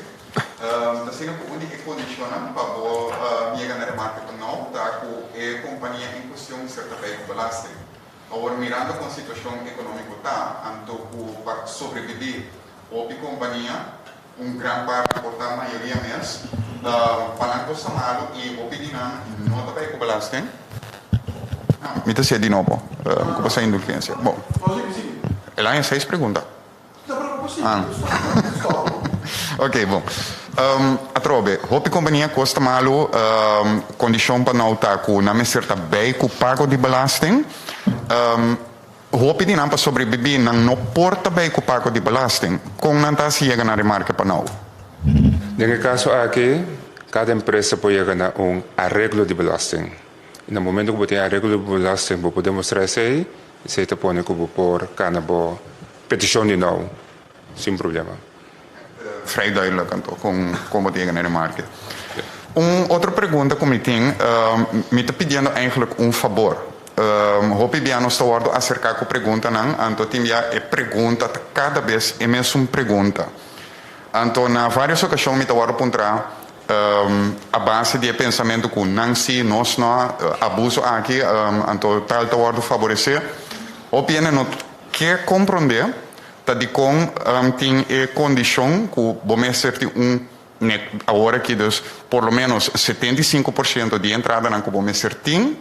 [SPEAKER 19] Ta asina ku un di e kondishonnan pa bo yega na remarke pa nou ta ku e kompania en kuestion mester ta bei ku belasting. Awor mirando kon situashon ekonómiko ta, anto ku pa sobrebibí hopi kompania, un gran parti por ta mayoria mes, pa nan kosta malu i hopi di nan no ta bai ku belasting. Mi ta si'e di nobo ku bo sa indulgensia. Bon. El haña seis pregunta. Ah. Ok, bon. Atrobe, hopi kompania kos ta malu, kondishon pa nou ta ku nan mester ta bei ku pago di belasting. Hopi di nan pa sobrebibí nan no por ta bei ku pago di belasting. Kon nan ta hasi yega na remarke pa nou?
[SPEAKER 12] Den e kaso aki, kada empresa por yega na un areglo di belasting. I na momento ku bo tin e areglo di belasting bo por demostrá esei, esei ta pone ku bo por kana bo petishon di nou sin problema.
[SPEAKER 19] Vrij duidelijk anto kon kon bo ta yega na remarke. Un otro pregunta ku mi tin, mi ta pidiendo eigenlijk un fabor. Hopi bia nos ta wòrdu aserká ku preguntanan, anto tin bia e pregunta ta kada bes e mesun pregunta. Anto na vários okashon mi ta wòrdu puntrá a base di e pensamentu ku nan sí, nos no, abuso aki, anto tal ta wòrdu faboresé. Hopi hende no ke komprondé ta dikon tin e kondishon ku bo mester tin un net awor aki dus por lo ménos 75% di e entradanan ku bo mester tin.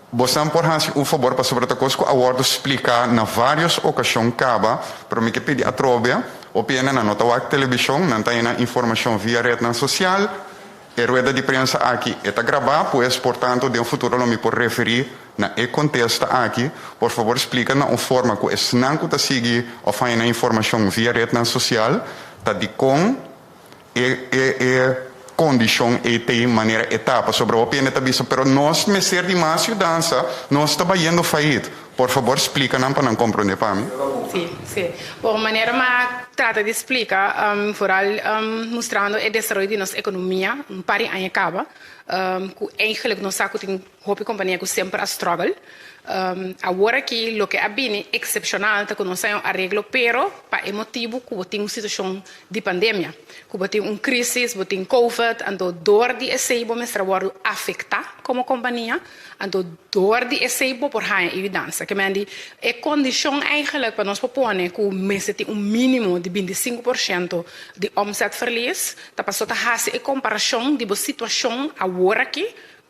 [SPEAKER 19] Bosnan por hasi un fabor pasobra ta kos ku a wòrdu spliká na vários okashon kaba, pero mi ke pidi atrobe, hopi hende nan no ta wak telebishon, nan ta haña nan informashon via retnan sosial. E rueda di prensa aki e ta grabá, pues por tanto den futuro lo mi por referí na e kontesta aki. Por fabor splika na un forma ku esnan ku ta sigui òf haña nan informashon via retnan sosial ta dikon E e e kondishon ei ta e manera e ta, pasobra hopi hende ta bisa, pero nos mester di mas yudansa, nos ta bayendo fayit. Por fabor splika nan pa nan komprondé pa mi.
[SPEAKER 13] Sí, sí. Bon, manera mi a trata di splika, vooral mustrando e desaroyo di nos ekonomia un par di aña kaba, ku eigenlijk nos sa ku tin hopi kompania ku semper a struggle. Awor aki loke a bini eksepshonal ta ku nos a haña un areglo, pero pa e motibu ku bo tin un situashon di pandemia, ku bo tin un crisis, bo tin covid, anto door di esei bo mester a wòrdu afektá komo kompania, anto door di esei bo por haña e yudansa. Ke men di e kondishon eigenlijk pa nos por pone ku mester tin un mínimo di 25% di omzetverlies ta paso ta hasi e komparashon di bo situashon awor aki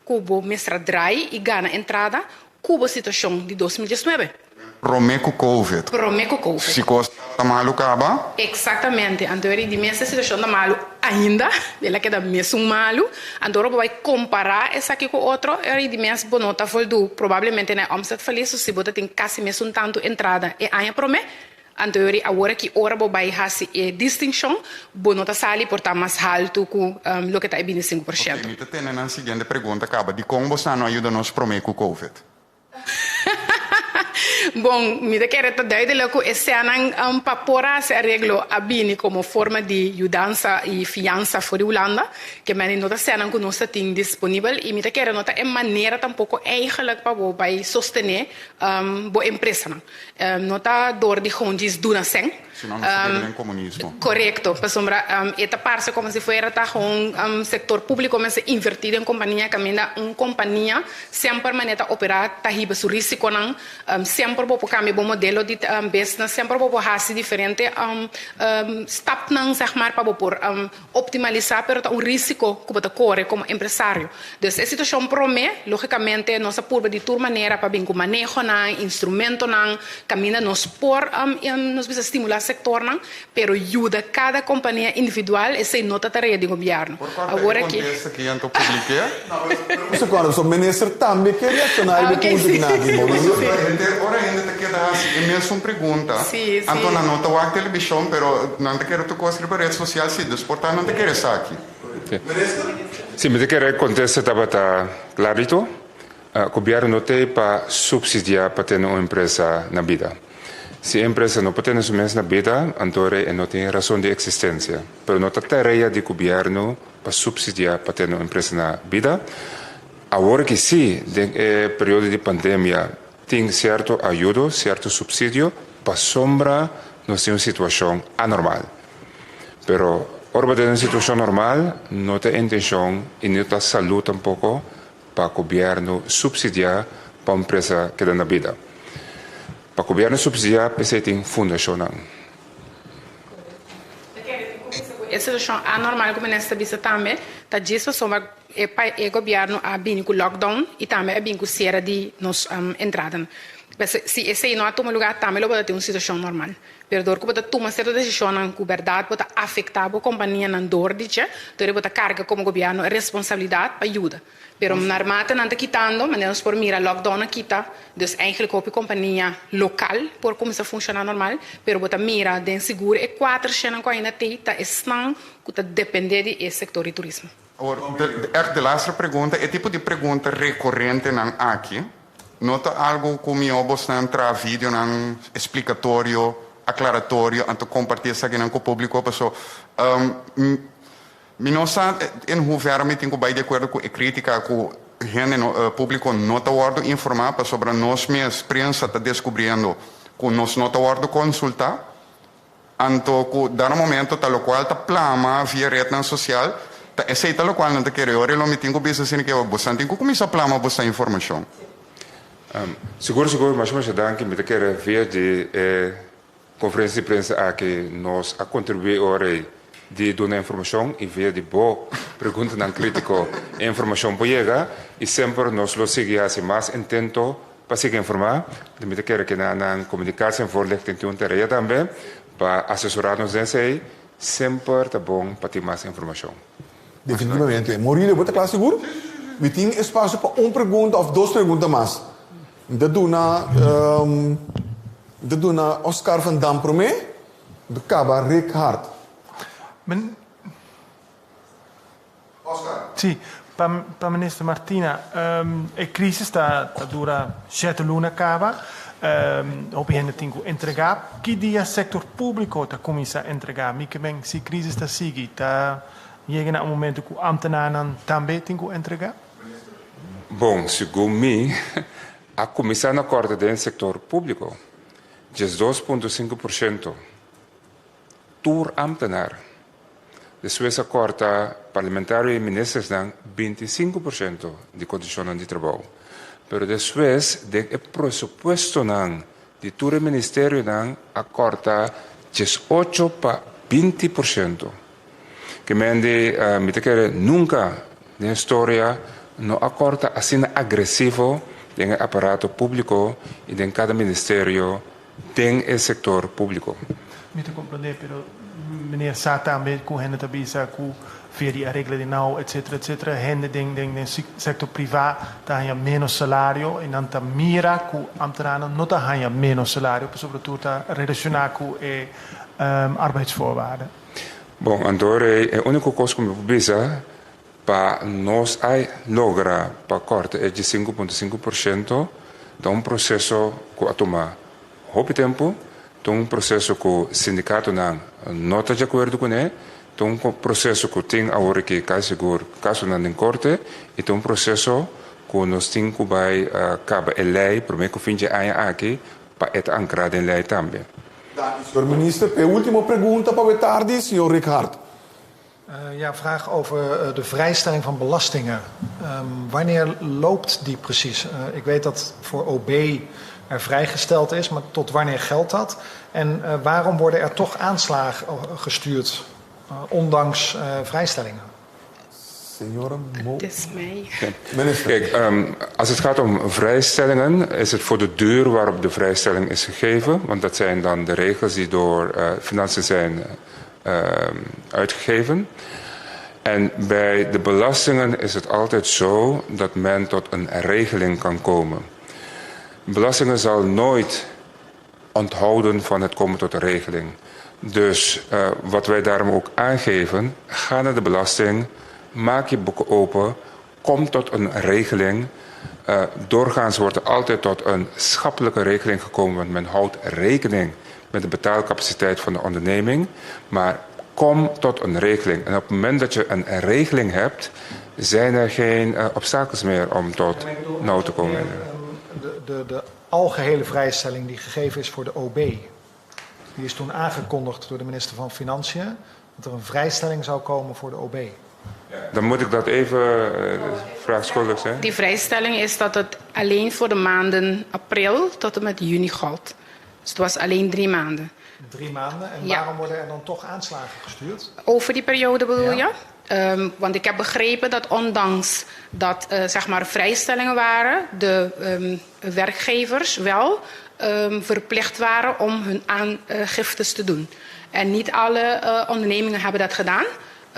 [SPEAKER 13] ku bo mester a drai i gana entrada ku bo situashon di 2019.
[SPEAKER 19] Promé ku covid.
[SPEAKER 13] Promé ku covid.
[SPEAKER 19] Si kos ta malu kaba.
[SPEAKER 13] Eksaktamente. Anto eri di mes e situashon ta malu ainda, el a keda mesun malu. Anto ora bo bai kompará esaki ku otro, eri di mes bo no ta voldu probablemente na e omzetverlies, so si bo ta tin kasi mesun tantu entrada e aña promé, Anto yori awor aki ora bo bai hasi e distinshon, bo no ta sali por ta mas haltu ku loke ta e 25%.
[SPEAKER 19] Ok, mi ta tene nan siguiente pregunta kaba, dikon boso no a yuda nos promé ku covid?
[SPEAKER 13] Bon, mi ta kere ta duidelijk ku e senan pa por hasi areglo a bini komo forma di yudansa i fiansa for di Hulanda, ke meni no ta senan ku nos ta tin disponibel i mi ta kere no ta e manera tampoko eigenlijk pa bo bai sostené bo empresanan. No ta door di gewoon djis duna sèn.
[SPEAKER 19] Si no, nos ta keda den komunismo.
[SPEAKER 13] Korekto, pasobra e ta parse komo si fuera ta gewoon sektor públiko mester invertí den kompania kaminda un kompania semper manera ta operá ta hiba su risikonan, semper bo por kambia bo modelo di business, semper bo por hasi diferente stapnan zeg maar pa bo por Optimalisá pero ta un rísiko ku bo ta kore komo empresario. Dus e situashon promé, lógikamente nos a purba di tur manera pa bin ku manehonan, instrumentonan, kaminda nos por nos bisa stimulá sektornan, pero yuda kada kompania individual esei no ta tarea di gobièrnu.
[SPEAKER 19] Por kòrta
[SPEAKER 13] Awor
[SPEAKER 19] e
[SPEAKER 13] aki.
[SPEAKER 19] kontesta ki anto publiké?
[SPEAKER 11] Un sekondo, so minister tambe ke reakshoná riba e punto ki nan a gimbo.
[SPEAKER 19] Ora hende ta keda hasi e mesun pregunta. Anto nan no ta wak telebishon, pero nan ta kere tur kos riba red sosial si, dus por ta nan ta kere esaki.
[SPEAKER 12] Si, mi ta kere kontesta tabata klarito. Gobièrnu no t'ei pa supsidiá pa tene un empresa na bida. Si e empresa no por tene su mes na bida, anto rei e no tin rason di eksistensia. Pero no ta tarea di gobièrnu pa supsidiá pa tene un empresa na bida. Awor ki si, den e periodo di pandemia, Tin sierto ayudo, sierto supsidio, pasobra nos tin un situashon anormal. Pero ora bo ta den un situashon normal, no ta e intenshon i no ta salú tampoko pa gobièrnu supsidiá pa un empresa keda na bida. Pa gobièrnu supsidiá p'esei tin fundashonnan.
[SPEAKER 13] E situashon anormal ku minister bisa tambe ta djis pasobra. e e gobièrnu a bini ku lockdown i tambe a bini ku siera di nos entradanan. Pues si esei no a tuma lugá tambe lo bo ta tin un situashon normal. Pero dor ku bo ta tuma sierto desishonnan ku bèrdat bo ta afektá bo kompanianan dor di dje, dor bo ta karga komo gobièrnu e responsabilidat pa yuda. Pero narmate nan ta kitando, manera nos por mira lockdown a kita, dus eigenlijk hopi kompania lokal por kuminsá funshoná normal, pero bo ta mira den sigur e kuater shennan ku ainda tei ta esnan ku ta dependé di e sektor di turismo.
[SPEAKER 19] Awor, echt de laatste pregunta, e tipo di pregunta rekorentenan aki no ta algu ku mihó bosnan traha videonan esplikatorio, aklaratorio, anto kompartí esakinan ku públiko paso Mi no sa en hoeverre mi tin ku bai di akuerdo ku e krítika ku hende no, públiko no ta wòrdu informá pasobra nos mes, prensa, ta deskubriendo ku nos no ta wòrdu konsultá. Anto ku dado momento ta lokual ta plama via retnan sosial, ta esei ta lokual nan ta kere. Ora lo mi tin ku bisa asina ke bosan tin ku kuminsá plama bosa informashon.
[SPEAKER 12] Sigur sigur, masha masha danki. Mi ta kere via di e Konferensia di prensa aki nos a kontribuí ora ei di duna informashon i via di bo preguntanan kritiko e informashon por yega i semper nos lo sigui hasi mas intento pa sigui informá. Mi ta kere keda nan Communicatie en Voorlichting tin un tarea tambe pa asesorá nos den esei. Semper ta bon pa tin mas informashon.
[SPEAKER 11] Definitivamente. Maurilio, bo ta kla sigur? Mi tin espasio pa un pregunta òf dos pregunta mas. Mi ta duna mi ta duna Oscar van Dam promé, mi ta kaba Rick Hart.
[SPEAKER 16] Oscar. Sí, pa pa minister Martina, e crisis ta ta dura shete luna kaba, hopi hende tin ku entregá. Ki dia sektor públiko ta kuminsá entregá? Mi ke men si crisis ta sigui, ta yega na un momento ku ámtenarnan tambe tin ku entregá?
[SPEAKER 12] Bon, segun mi, a kuminsá na kòrta den sektor públiko, 12.5 porshento tur ámtenar. Despues a kòrta parlamentario i ministersnan 25% di kondishonnan di trabou. Pero despues den e presupuestonan di tur e ministerionan a kòrta 18 pa 20%. Ke men di mi ta kere nunka den historia no a kòrta asina agresivo den e aparato públiko i den kada ministerio den e sektor públiko.
[SPEAKER 16] Mi ta komprondé, pero meneer sa tambe ku hende ta bisa ku via di areglo di NAO, etcetera, etcetera, hende den den den sektor privá ta haña ménos salario i nan ta mira ku ámtenarnan no ta haña ménos salario pasobra tur ta relashoná ku e arbeidsvoorwaarden.
[SPEAKER 12] Bon, anto e úniko kos ku mi por bisa pa nos a logra pa kòrta e 5.5% ta un proseso ku a tuma hopi tempu, ta un proseso ku sindikatonan no ta di akuerdo kuné, ta un proseso ku tin awor aki kasi sigur kasonan den korte i ta un proseso ku nos tin ku bai kaba e lei promé ku fin di e aña aki pa e ta ankrá den lei tambe.
[SPEAKER 11] Danki, señor minister. P'e último pregunta pa we tardi, señor Rick Hart.
[SPEAKER 18] Ja, vraag over de vrijstelling van belastingen. Wanneer loopt die precies? Ik weet dat voor OB er vrijgesteld is, maar tot wanneer geldt dat? En waarom worden er toch aanslagen gestuurd, ondanks vrijstellingen?
[SPEAKER 11] Señora Mo.
[SPEAKER 13] Het is mij.
[SPEAKER 11] Minister.
[SPEAKER 12] Kijk, als het gaat om vrijstellingen, is het voor de duur waarop de vrijstelling is gegeven. Want dat zijn dan de regels die door financiën zijn uitgegeven. En bij de belastingen is het altijd zo dat men tot een regeling kan komen. Belastingen zal nooit onthouden van het komen tot een regeling. Dus wat wij daarom ook aangeven, ga naar de belasting, maak je boeken open, kom tot een regeling. Doorgaans wordt er altijd tot een schappelijke regeling gekomen, want men houdt rekening met de betaalcapaciteit van de onderneming. Maar kom tot een regeling. En op het moment dat je een regeling hebt, zijn er geen obstakels meer om tot NAO te komen.
[SPEAKER 18] De algehele vrijstelling die gegeven is voor de OB, die is toen aangekondigd door de minister van Financiën, dat er een vrijstelling zou komen voor de OB.
[SPEAKER 12] Dan moet ik dat even vraag schuldig zijn.
[SPEAKER 13] Die vrijstelling is dat het alleen voor de maanden april tot en met juni geldt. Dus het was alleen 3 maanden.
[SPEAKER 18] 3 maanden. En
[SPEAKER 13] Ja.
[SPEAKER 18] waarom worden er dan toch aanslagen gestuurd?
[SPEAKER 13] Over die periode bedoel
[SPEAKER 18] Ja.
[SPEAKER 13] je? Um, want ik heb begrepen dat ondanks dat uh, zeg maar vrijstellingen waren, de um, werkgevers wel um, verplicht waren om hun aangiftes te doen. En niet alle uh, ondernemingen hebben dat gedaan.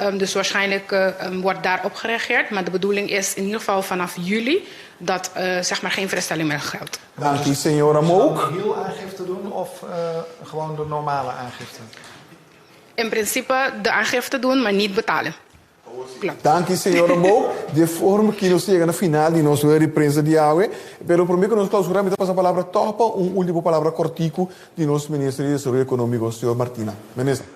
[SPEAKER 13] Um, dus waarschijnlijk uh, um, wordt daarop gereageerd. Maar de bedoeling is in ieder geval vanaf juli dat uh, zeg maar geen vrijstelling meer geldt.
[SPEAKER 11] Dank u, señora Mook.
[SPEAKER 18] Heel aangifte doen of uh, gewoon de normale aangifte?
[SPEAKER 13] In principe de aangifte doen, maar niet betalen. Klopt.
[SPEAKER 11] Danki, señora Mook. Di e forma aki nos yega na final di nos rueda di prensa di awe. Pero prome ku nos klausurá mi ta pasa palabra tòg pa un último palabra kòrtiku di nos minister di Desaroyo Ekonómiko, señor Martina. Minister.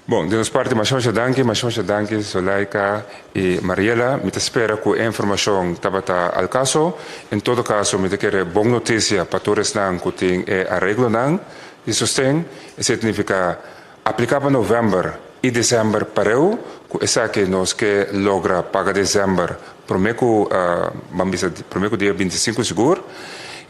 [SPEAKER 12] Bon, di nos parti masha masha danki, masha masha danki Zulaika i Mariela. Mi ta spera ku e informashon tabata al kaso. En todo kaso mi ta kere bon notisia pa tur esnan ku tin e areglonan di sosten. Esei ta nifiká Apliká pa novèmber i desèmber pareu ku esaki nos ke logra paga desèmber promé ku ban bisa promé ku dia 25 sigur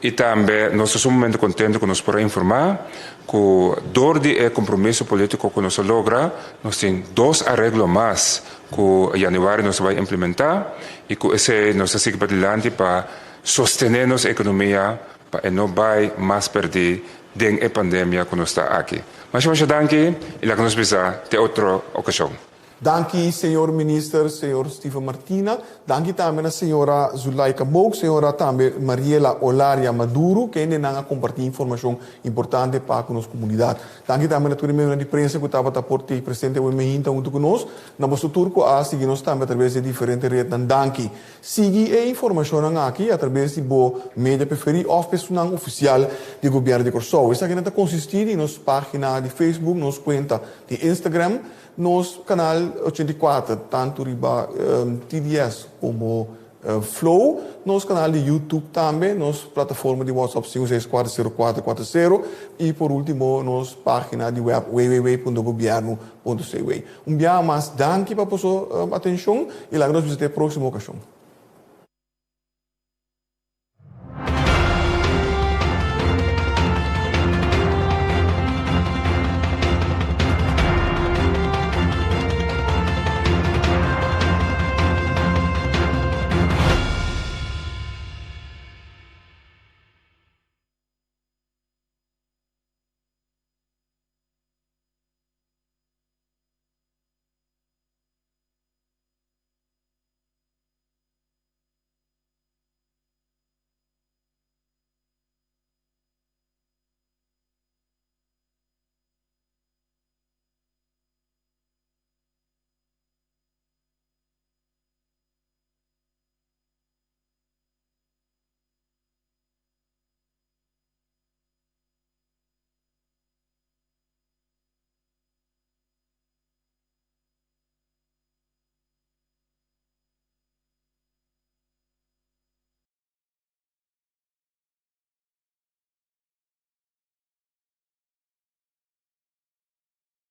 [SPEAKER 12] i tambe nos ta sumamente kontentu ku nos por a informá ku dor di e kompromiso polítiko ku nos a logra nos tin dos areglo mas ku yanüari nos ta bai implementá i ku esei nos ta sigui padilanti pa sostené nos ekonomia pa e no bai mas pèrdí den e pandemia ku nos ta aki. Masha masha danki i laga nos bisa te otro okashon.
[SPEAKER 11] Danki señor Minister señor Steven Martina. Danki tambe na señora Zulaika Mook, señora tambe Mariela Olaria Maduro kendenan a kompartí informashon importante pa ku nos komunidat. Danki tambe na tur e miembronan di prensa ku tabata por tei presente awe mehinta huntu ku nos. Na boso tur ku a sigui nos tambe atraves di e diferente retnan danki. Sigui e informashonnan aki atrabes di bo media preferí òf pesunnan ofisial di Gobièrnu di Kòrsou. Esakinan ta konsistí di nos página di Facebook, nos kuenta di Instagram, nos kanal 84, tantu riba TDS komo Flow, nos kanal di YouTube tambe, nos plataforma di WhatsApp 5640440 i por último nos página di wèb www.gobiernu.cw. Un biaha mas danki pa boso atenshon i laga nos bisita e próksimo okashon.